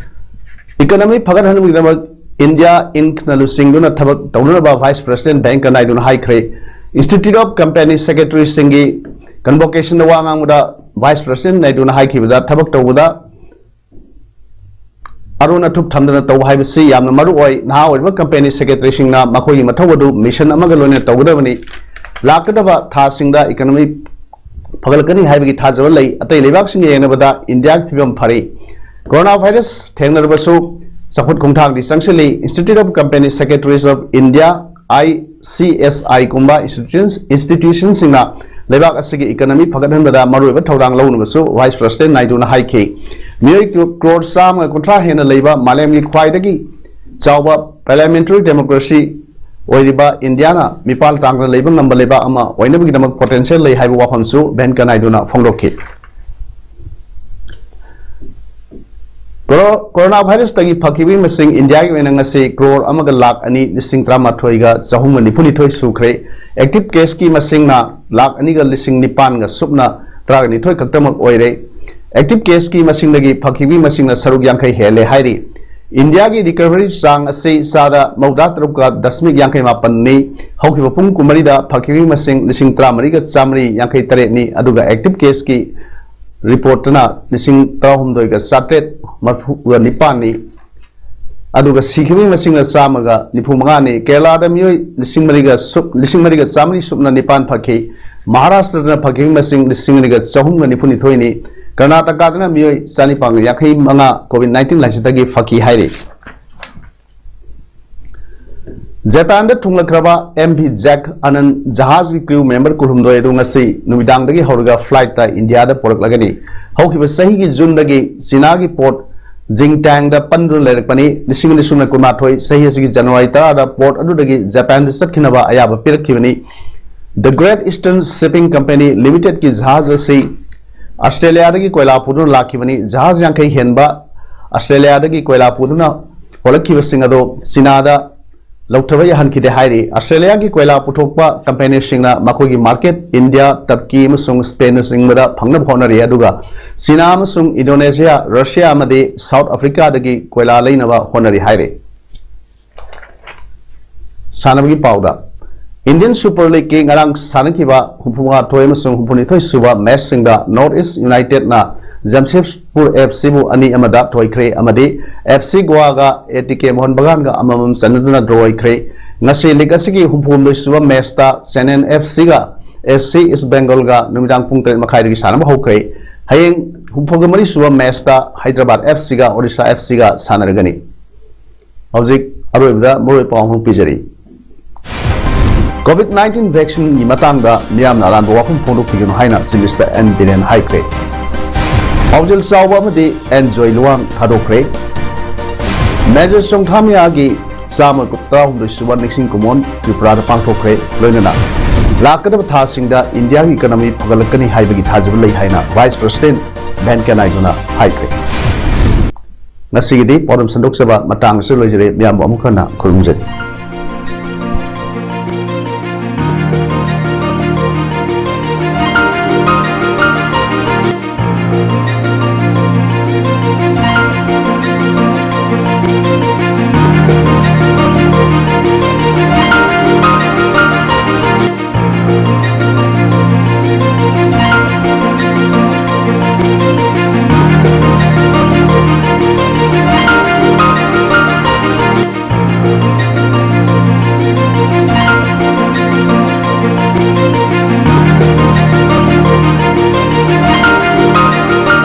ꯏꯀꯣꯅꯣꯃꯤ ꯐꯒꯠꯍꯟꯕꯒꯤꯗꯃꯛ ꯏꯟꯗꯤꯌꯥ ꯏꯟꯛꯅ ꯂꯨꯆꯤꯡꯗꯨꯅ ꯊꯕꯛ ꯇꯧꯅꯅꯕ ꯚꯥꯏꯁ ꯄ꯭ꯔꯁꯤꯗꯦꯟ ꯚꯦꯡꯀ ꯅꯥꯏꯗꯨꯅ ꯍꯥꯏꯈ꯭ꯔꯦ꯫ ꯏꯟꯁꯇꯤꯇ꯭ꯌꯨꯠ ꯑꯣꯐ ꯀꯝꯄꯦꯅꯤ ꯁꯦꯀ꯭ꯔꯦꯇꯔꯤꯁꯤꯡꯒꯤ ꯀꯟꯚꯣꯀꯦꯁꯟꯗ ꯋꯥ ꯉꯥꯡꯕꯗ ꯚꯥꯏꯁ ꯄ꯭ꯔꯁꯤꯗꯦꯟ ꯅꯥꯏꯗꯨꯅ ꯍꯥꯏꯈꯤꯕꯗ, ꯊꯕꯛ ꯇꯧꯕꯗ ꯑꯔꯣꯟ ꯑꯊꯨꯞ ꯊꯝꯗꯅ ꯇꯧꯕ ꯍꯥꯏꯕꯁꯤ ꯌꯥꯝꯅ ꯃꯔꯨ ꯑꯣꯏ꯫ ꯅꯍꯥ ꯑꯣꯏꯔꯤꯕ ꯀꯝꯄꯦꯅꯤ ꯁꯦꯀ꯭ꯔꯦꯇꯔꯤꯁꯤꯡꯅ ꯃꯈꯣꯏꯒꯤ ꯃꯊꯧ ꯑꯗꯨ ꯃꯤꯁꯟ ꯑꯃꯒ ꯂꯣꯏꯅꯅ ꯇꯧꯒꯗꯕꯅꯤ꯫ ꯂꯥꯛꯀꯗꯕ ꯊꯥꯁꯤꯡꯗ ꯏꯀꯣꯅꯣꯃꯤ ꯐꯒꯠꯂꯛꯀꯅꯤ ꯍꯥꯏꯕꯒꯤ ꯊꯥꯖꯕ ꯂꯩ꯫ ꯑꯇꯩ ꯂꯩꯕꯥꯛꯁꯤꯡꯒ ꯌꯦꯡꯅꯕꯗ ꯏꯟꯗꯤꯌꯥꯒꯤ ꯐꯤꯕꯝ ꯐꯔꯤ꯫ ꯀꯣꯔꯣꯅꯥ ꯚꯥꯏꯔꯁ ꯊꯦꯡꯅꯔꯕꯁꯨ ꯆꯥꯎꯈꯠ ꯈꯣꯡꯊꯥꯡꯗꯤ ꯆꯪꯁꯤꯜꯂꯤ꯫ Institute of Company Secretaries of India, I C S I ꯀꯨꯝꯕ institutions, institutionꯁꯤꯡꯅ ꯂꯩꯕꯥꯛ ꯑꯁꯤꯒꯤ ꯏꯀꯣꯅꯣꯃꯤ ꯐꯒꯠꯍꯟꯕꯗ ꯃꯔꯨꯑꯣꯏꯕ ꯊꯧꯗꯥꯡ ꯂꯧꯅꯕꯁꯨ ꯚꯥꯏꯁ ꯄ꯭ꯔꯁꯤꯗꯦꯟ ꯅꯥꯏꯗꯨꯅ ꯍꯥꯏꯈꯤ꯫ ꯃꯤꯑꯣꯏ ꯀ꯭ꯔꯣꯔ ꯆꯥꯝꯃꯒ ꯀꯨꯟꯊ꯭ꯔꯥ ꯍꯦꯟꯅ ꯂꯩꯕ ꯃꯥꯂꯦꯝꯒꯤ ꯈ꯭ꯋꯥꯏꯗꯒꯤ ꯆꯥꯎꯕ ꯄꯥꯔꯂꯤꯌꯥꯃꯦꯟꯇꯔꯤ ꯗꯦꯃꯣꯀ꯭ꯔꯦꯁꯤ ꯑꯣꯏꯔꯤꯕ ꯏꯟꯗꯤꯌꯥꯅ ꯃꯤꯄꯥꯜ ꯇꯥꯡꯗꯅ ꯂꯩꯕ ꯉꯝꯕ ꯂꯩꯕꯥꯛ ꯑꯃ ꯑꯣꯏꯅꯕꯒꯤꯗꯃꯛ ꯄꯣꯇꯦꯟꯁꯤꯌꯦꯜ ꯂꯩ ꯍꯥꯏꯕ ꯋꯥꯐꯝꯁꯨ ꯚꯦꯟꯀ ꯅꯥꯏꯗꯨꯅ ꯐꯣꯡꯗꯣꯛꯈꯤ꯫ ꯀꯣꯔꯣ-, ꯀꯣꯔꯣꯅꯥ ꯚꯥꯏꯔꯁꯇꯒꯤ ꯐꯈꯤꯕꯒꯤ ꯃꯁꯤꯡ ꯏꯟꯗꯤꯌꯥꯒꯤ ꯑꯣꯏꯅ ꯉꯁꯤ ꯀ꯭ꯔꯣꯔ ꯑꯃꯒ ꯂꯥꯈ ꯑꯅꯤ ꯂꯤꯁꯤꯡ ꯇꯔꯥꯃꯥꯊꯣꯏꯒ ꯆꯍꯨꯝꯒ ꯅꯤꯐꯨꯅꯤꯊꯣꯏ ꯁꯨꯈ꯭ꯔꯦ꯫ ꯑꯦꯛꯇꯤꯚ ꯀꯦꯁꯀꯤ ꯃꯁꯤꯡꯅ ꯂꯥꯈ ꯑꯅꯤꯒ ꯂꯤꯁꯤꯡ ꯅꯤꯄꯥꯟꯒ ꯁꯨꯞꯅ ꯇꯔꯥꯒ ꯅꯤꯊꯣꯏ ꯈꯛꯇꯃꯛ ꯑꯣꯏꯔꯦ꯫ ꯑꯦꯛꯇꯤꯚ ꯀꯦꯁꯀꯤ ꯃꯁꯤꯡꯗꯒꯤ ꯐꯈꯤꯕꯒꯤ ꯃꯁꯤꯡꯅ ꯁꯔꯨꯛ ꯌꯥꯡꯈꯩ ꯍꯦꯜꯂꯦ ꯍꯥꯏꯔꯤ꯫ ꯏꯟꯗꯤꯌꯥꯒꯤ ꯔꯤꯀꯚꯔꯤ ꯆꯥꯡ ꯑꯁꯤ ꯆꯥꯗ ꯃꯧꯗ꯭ꯔꯥ ꯇꯔꯨꯛꯀ ꯗꯁꯃꯤꯛ ꯌꯥꯡꯈꯩ ꯃꯥꯄꯟꯅꯤ꯫ ꯍꯧꯈꯤꯕ ꯄꯨꯡ ꯀꯨꯟꯃꯔꯤꯗ ꯐꯈꯤꯕꯒꯤ ꯃꯁꯤꯡ ꯂꯤꯁꯤꯡ ꯇꯔꯥꯃꯔꯤꯒ ꯆꯥꯃꯔꯤ ꯌꯥꯡꯈꯩ ꯇꯔꯦꯠꯅꯤ, ꯑꯗꯨꯒ ꯑꯦꯛꯇꯤꯚ ꯀꯦꯁꯀꯤ ꯔꯤꯄꯣꯔꯠꯇꯅ ꯂꯤꯁꯤꯡ ꯇꯔꯥꯍꯨꯝꯗꯣꯏꯒ ꯆꯥꯇ꯭ꯔꯦꯠ ꯃꯔꯐꯨꯒ ꯅꯤꯄꯥꯟꯅꯤ꯫ ꯑꯗꯨꯒ ꯁꯤꯈꯤꯕꯒꯤ ꯃꯁꯤꯡꯅ ꯆꯥꯝꯃꯒ ꯅꯤꯐꯨ ꯃꯉꯥꯅꯤ꯫ ꯀꯦꯔꯂꯥꯗ ꯃꯤꯑꯣꯏ ꯂꯤꯁꯤꯡ ꯃꯔꯤꯒ ꯁꯨꯞ-, ꯂꯤꯁꯤꯡ ꯃꯔꯤꯒ ꯆꯥꯝꯃꯔꯤ ꯁꯨꯞꯅ ꯅꯤꯄꯥꯟ ꯐꯈꯤ꯫ ꯃꯍꯥꯔꯥꯁꯇ꯭ꯔꯗꯅ ꯐꯈꯤꯕꯒꯤ ꯃꯁꯤꯡ ꯂꯤꯁꯤꯡ ꯑꯅꯤꯒ ꯆꯍꯨꯝꯒ ꯅꯤꯐꯨꯅꯤꯊꯣꯏꯅꯤ꯫ ꯀꯔꯅꯥꯇꯀꯥꯗꯅ ꯃꯤꯑꯣꯏ ꯆꯅꯤꯄꯥꯟ ꯌꯥꯡꯈꯩ ꯃꯉꯥ ꯀꯣꯚꯤꯗ ꯅꯥꯏꯟꯇꯤꯟ ꯂꯥꯏꯆꯠꯇꯒꯤ ꯐꯈꯤ ꯍꯥꯏꯔꯤ꯫ ꯖꯄꯥꯟꯗ ꯊꯨꯡꯂꯈ꯭ꯔꯕ ꯑꯦꯝ ꯚꯤ ꯖꯦꯛ ꯑꯅꯟ ꯖꯍꯥꯖꯒꯤ ꯀ꯭ꯔꯨ ꯃꯦꯝꯕꯔ ꯀꯨꯟꯍꯨꯝꯗꯣꯏ ꯑꯗꯨ ꯉꯁꯤ ꯅꯨꯃꯤꯗꯥꯡꯗꯒꯤ ꯍꯧꯔꯒ ꯐ꯭ꯂꯥꯏꯠꯇ ꯏꯟꯗꯤꯌꯥꯗ ꯄꯨꯔꯛꯂꯒꯅꯤ꯫ ꯍꯧꯈꯤꯕ ꯆꯍꯤꯒꯤ ꯖꯨꯟꯗꯒꯤ ꯆꯤꯅꯥꯒꯤ ꯄꯣꯔꯠ ꯖꯤꯡꯇꯥꯡꯗ ꯄꯟꯗꯨꯅ ꯂꯩꯔꯛꯄꯅꯤ꯫ ꯂꯤꯁꯤꯡ ꯑꯅꯤ ꯁꯨꯞꯅ ꯀꯨꯟꯃꯥꯊꯣꯏ ꯆꯍꯤ ꯑꯁꯤꯒꯤ ꯖꯅꯋꯥꯔꯤ ꯇꯔꯥꯗ ꯄꯣꯔꯠ ꯑꯗꯨꯗꯒꯤ ꯖꯄꯥꯟꯗ ꯆꯠꯈꯤꯅꯕ ꯑꯌꯥꯕ ꯄꯤꯔꯛꯈꯤꯕꯅꯤ꯫ The Great Eastern Shipping Company Limitedꯀꯤ ꯖꯍꯥꯖ ꯑꯁꯤ ꯑꯁꯇ꯭ꯔꯦꯂꯤꯌꯥꯗꯒꯤ ꯀꯣꯏꯂꯥ ꯄꯨꯗꯨꯅ ꯂꯥꯛꯈꯤꯕꯅꯤ꯫ ꯖꯍꯥꯖ ꯌꯥꯡꯈꯩ ꯍꯦꯟꯕ ꯑꯁꯇ꯭ꯔꯦꯂꯤꯌꯥꯗꯒꯤ ꯀꯣꯏꯂꯥ ꯄꯨꯗꯨꯅ ꯍꯣꯜꯂꯛꯈꯤꯕꯁꯤꯡ ꯑꯗꯨ ꯆꯤꯅꯥꯗ ꯂꯧꯊꯕ ꯌꯥꯍꯟꯈꯤꯗꯦ ꯍꯥꯏꯔꯤ꯫ ꯑꯁꯇ꯭ꯔꯦꯂꯤꯌꯥꯒꯤ ꯀꯣꯏꯂꯥ ꯄꯨꯊꯣꯛꯄ ꯀꯝꯄꯦꯅꯤꯁꯤꯡꯅ ꯃꯈꯣꯏꯒꯤ ꯃꯥꯔꯀꯦꯠ ꯏꯟꯗꯤꯌꯥ, ꯇꯔꯀꯤ ꯑꯃꯁꯨꯡ ꯁ꯭ꯄꯦꯟꯅꯆꯤꯡꯕꯗ ꯐꯪꯅꯕ ꯍꯣꯠꯅꯔꯤ, ꯑꯗꯨꯒ ꯆꯤꯅꯥ ꯑꯃꯁꯨꯡ ꯏꯟꯗꯣꯅꯦꯁꯤꯌꯥ, ꯔꯁꯤꯌꯥ ꯑꯃꯗꯤ ꯁꯥꯎꯠ ꯑꯐ꯭ꯔꯤꯀꯥꯗꯒꯤ ꯀꯣꯏꯂꯥ ꯂꯩꯅꯕ ꯍꯣꯠꯅꯔꯤ ꯍꯥꯏꯔꯤ꯫ ꯁꯥꯟꯅꯕꯒꯤ ꯄꯥꯎꯗ, ꯏꯟꯗꯤꯌꯟ ꯁꯨꯄꯔ ꯂꯤꯒꯀꯤ ꯉꯔꯥꯡ ꯁꯥꯟꯅꯈꯤꯕ ꯍꯨꯝꯐꯨꯃꯉꯥ ꯊꯣꯏ ꯑꯃꯁꯨꯡ ꯍꯨꯝꯐꯨꯅꯤꯊꯣꯏ ꯁꯨꯕ ꯃꯦꯆꯁꯤꯡꯗ ꯅꯣꯔꯠ ꯏꯁ ꯌꯨꯅꯥꯏꯇꯦꯗꯅ ꯖꯝꯁꯦꯗꯄꯨꯔ ꯑꯦꯐ ꯁꯤꯕꯨ ꯑꯅꯤ ꯑꯃꯗ ꯊꯣꯏꯈ꯭ꯔꯦ ꯑꯃꯗꯤ ꯑꯦꯐ ꯁꯤ ꯒꯣꯋꯥꯒ ꯑꯦ ꯇꯤ ꯀꯦ ꯃꯣꯍꯟ ꯕꯒꯥꯟꯒ ꯑꯃꯃꯝ ꯆꯟꯅꯗꯨꯅ ꯗ꯭ꯔꯣ ꯑꯣꯏꯈ꯭ꯔꯦ꯫ ꯉꯁꯤ ꯂꯤꯒ ꯑꯁꯤꯒꯤ ꯍꯨꯝꯐꯨꯍꯨꯝꯗꯣꯏ ꯁꯨꯕ ꯃꯦꯆꯇ ꯆꯦꯟꯅꯥꯏ ꯑꯦꯐ ꯁꯤꯒ ꯑꯦꯐ ꯁꯤ ꯏꯁ ꯕꯦꯡꯒꯜꯒ ꯅꯨꯃꯤꯗꯥꯡ ꯄꯨꯡ ꯇꯔꯦꯠ ꯃꯈꯥꯏꯗꯒꯤ ꯁꯥꯟꯅꯕ ꯍꯧꯈ꯭ꯔꯦ꯫ ꯍꯌꯦꯡ ꯍꯨꯝꯐꯨꯒ ꯃꯔꯤ ꯁꯨꯕ ꯃꯦꯆꯇ ꯍꯥꯏꯗ꯭ꯔꯕꯥꯗ ꯑꯦꯐ ꯁꯤꯒ ꯑꯣꯔꯤꯁꯥ ꯑꯦꯐ ꯁꯤꯒ ꯁꯥꯟꯅꯔꯒꯅꯤ꯫ ꯍꯧꯖꯤꯛ ꯑꯔꯣꯏꯕꯗ ꯃꯔꯨꯑꯣꯏꯕ ꯄꯥꯎ ꯑꯃꯈꯛ ꯄꯤꯖꯔꯤ꯫ ꯀꯣꯚꯤꯗ ꯅꯥꯏꯟꯇꯤꯟ ꯚꯦꯛꯁꯤꯟꯒꯤ ꯃꯇꯥꯡꯗ ꯃꯤꯌꯥꯝꯅ ꯑꯔꯥꯟꯕ ꯋꯥꯐꯝ ꯐꯣꯡꯗꯣꯛꯄꯤꯒꯅꯨ ꯍꯥꯏꯅ ꯆꯤꯐ ꯃꯤꯅꯤꯁꯇꯔ ꯑꯦꯟ ꯕꯤꯔꯦꯟ ꯍꯥꯏꯈ꯭ꯔꯦ꯫ ꯄꯥꯎꯖꯦꯜ ꯆꯥꯎꯕ ꯑꯃꯗꯤ ꯑꯦꯟ ꯖꯣꯏ ꯂꯨꯋꯥꯡ ꯊꯥꯗꯣꯛꯈ꯭ꯔꯦ꯫ ꯃꯦꯖꯔ ꯆꯣꯡꯊꯥꯃꯤꯌꯥꯒꯤ ꯆꯥꯝꯃ ꯇꯔꯥꯍꯨꯝꯗꯣꯏ ꯁꯨꯕ ꯅꯤꯡꯁꯤꯡ ꯀꯨꯝꯑꯣꯟ ꯇ꯭ꯔꯤꯄꯨꯔꯥꯗ ꯄꯥꯡꯊꯣꯛꯈ꯭ꯔꯦ꯫ ꯂꯣꯏꯅꯅ ꯂꯥꯛꯀꯗꯕ ꯊꯥꯁꯤꯡꯗ ꯏꯟꯗꯤꯌꯥꯒꯤ ꯏꯀꯣꯅꯣꯃꯤ ꯐꯒꯠꯂꯛꯀꯅꯤ ꯍꯥꯏꯕꯒꯤ ꯊꯥꯖꯕ ꯂꯩ ꯍꯥꯏꯅ ꯚꯥꯏꯁ ꯄ꯭ꯔꯁꯤꯗꯦꯟ ꯚꯦꯡꯀꯌꯥ ꯅꯥꯏꯗꯨꯅ ꯍꯥꯏꯈ꯭ꯔꯦ꯫ ꯉꯁꯤꯒꯤꯗꯤ ꯄꯥꯎꯗꯝ ꯁꯟꯗꯣꯛꯆꯕ ꯃꯇꯥꯡ ꯑꯁꯤꯗ ꯂꯣꯏꯖꯔꯦ꯫ ꯃꯤꯌꯥꯝꯕꯨ ꯑꯃꯨꯛ ꯍꯟꯅ ꯈꯨꯔꯨꯝꯖꯔꯤ꯫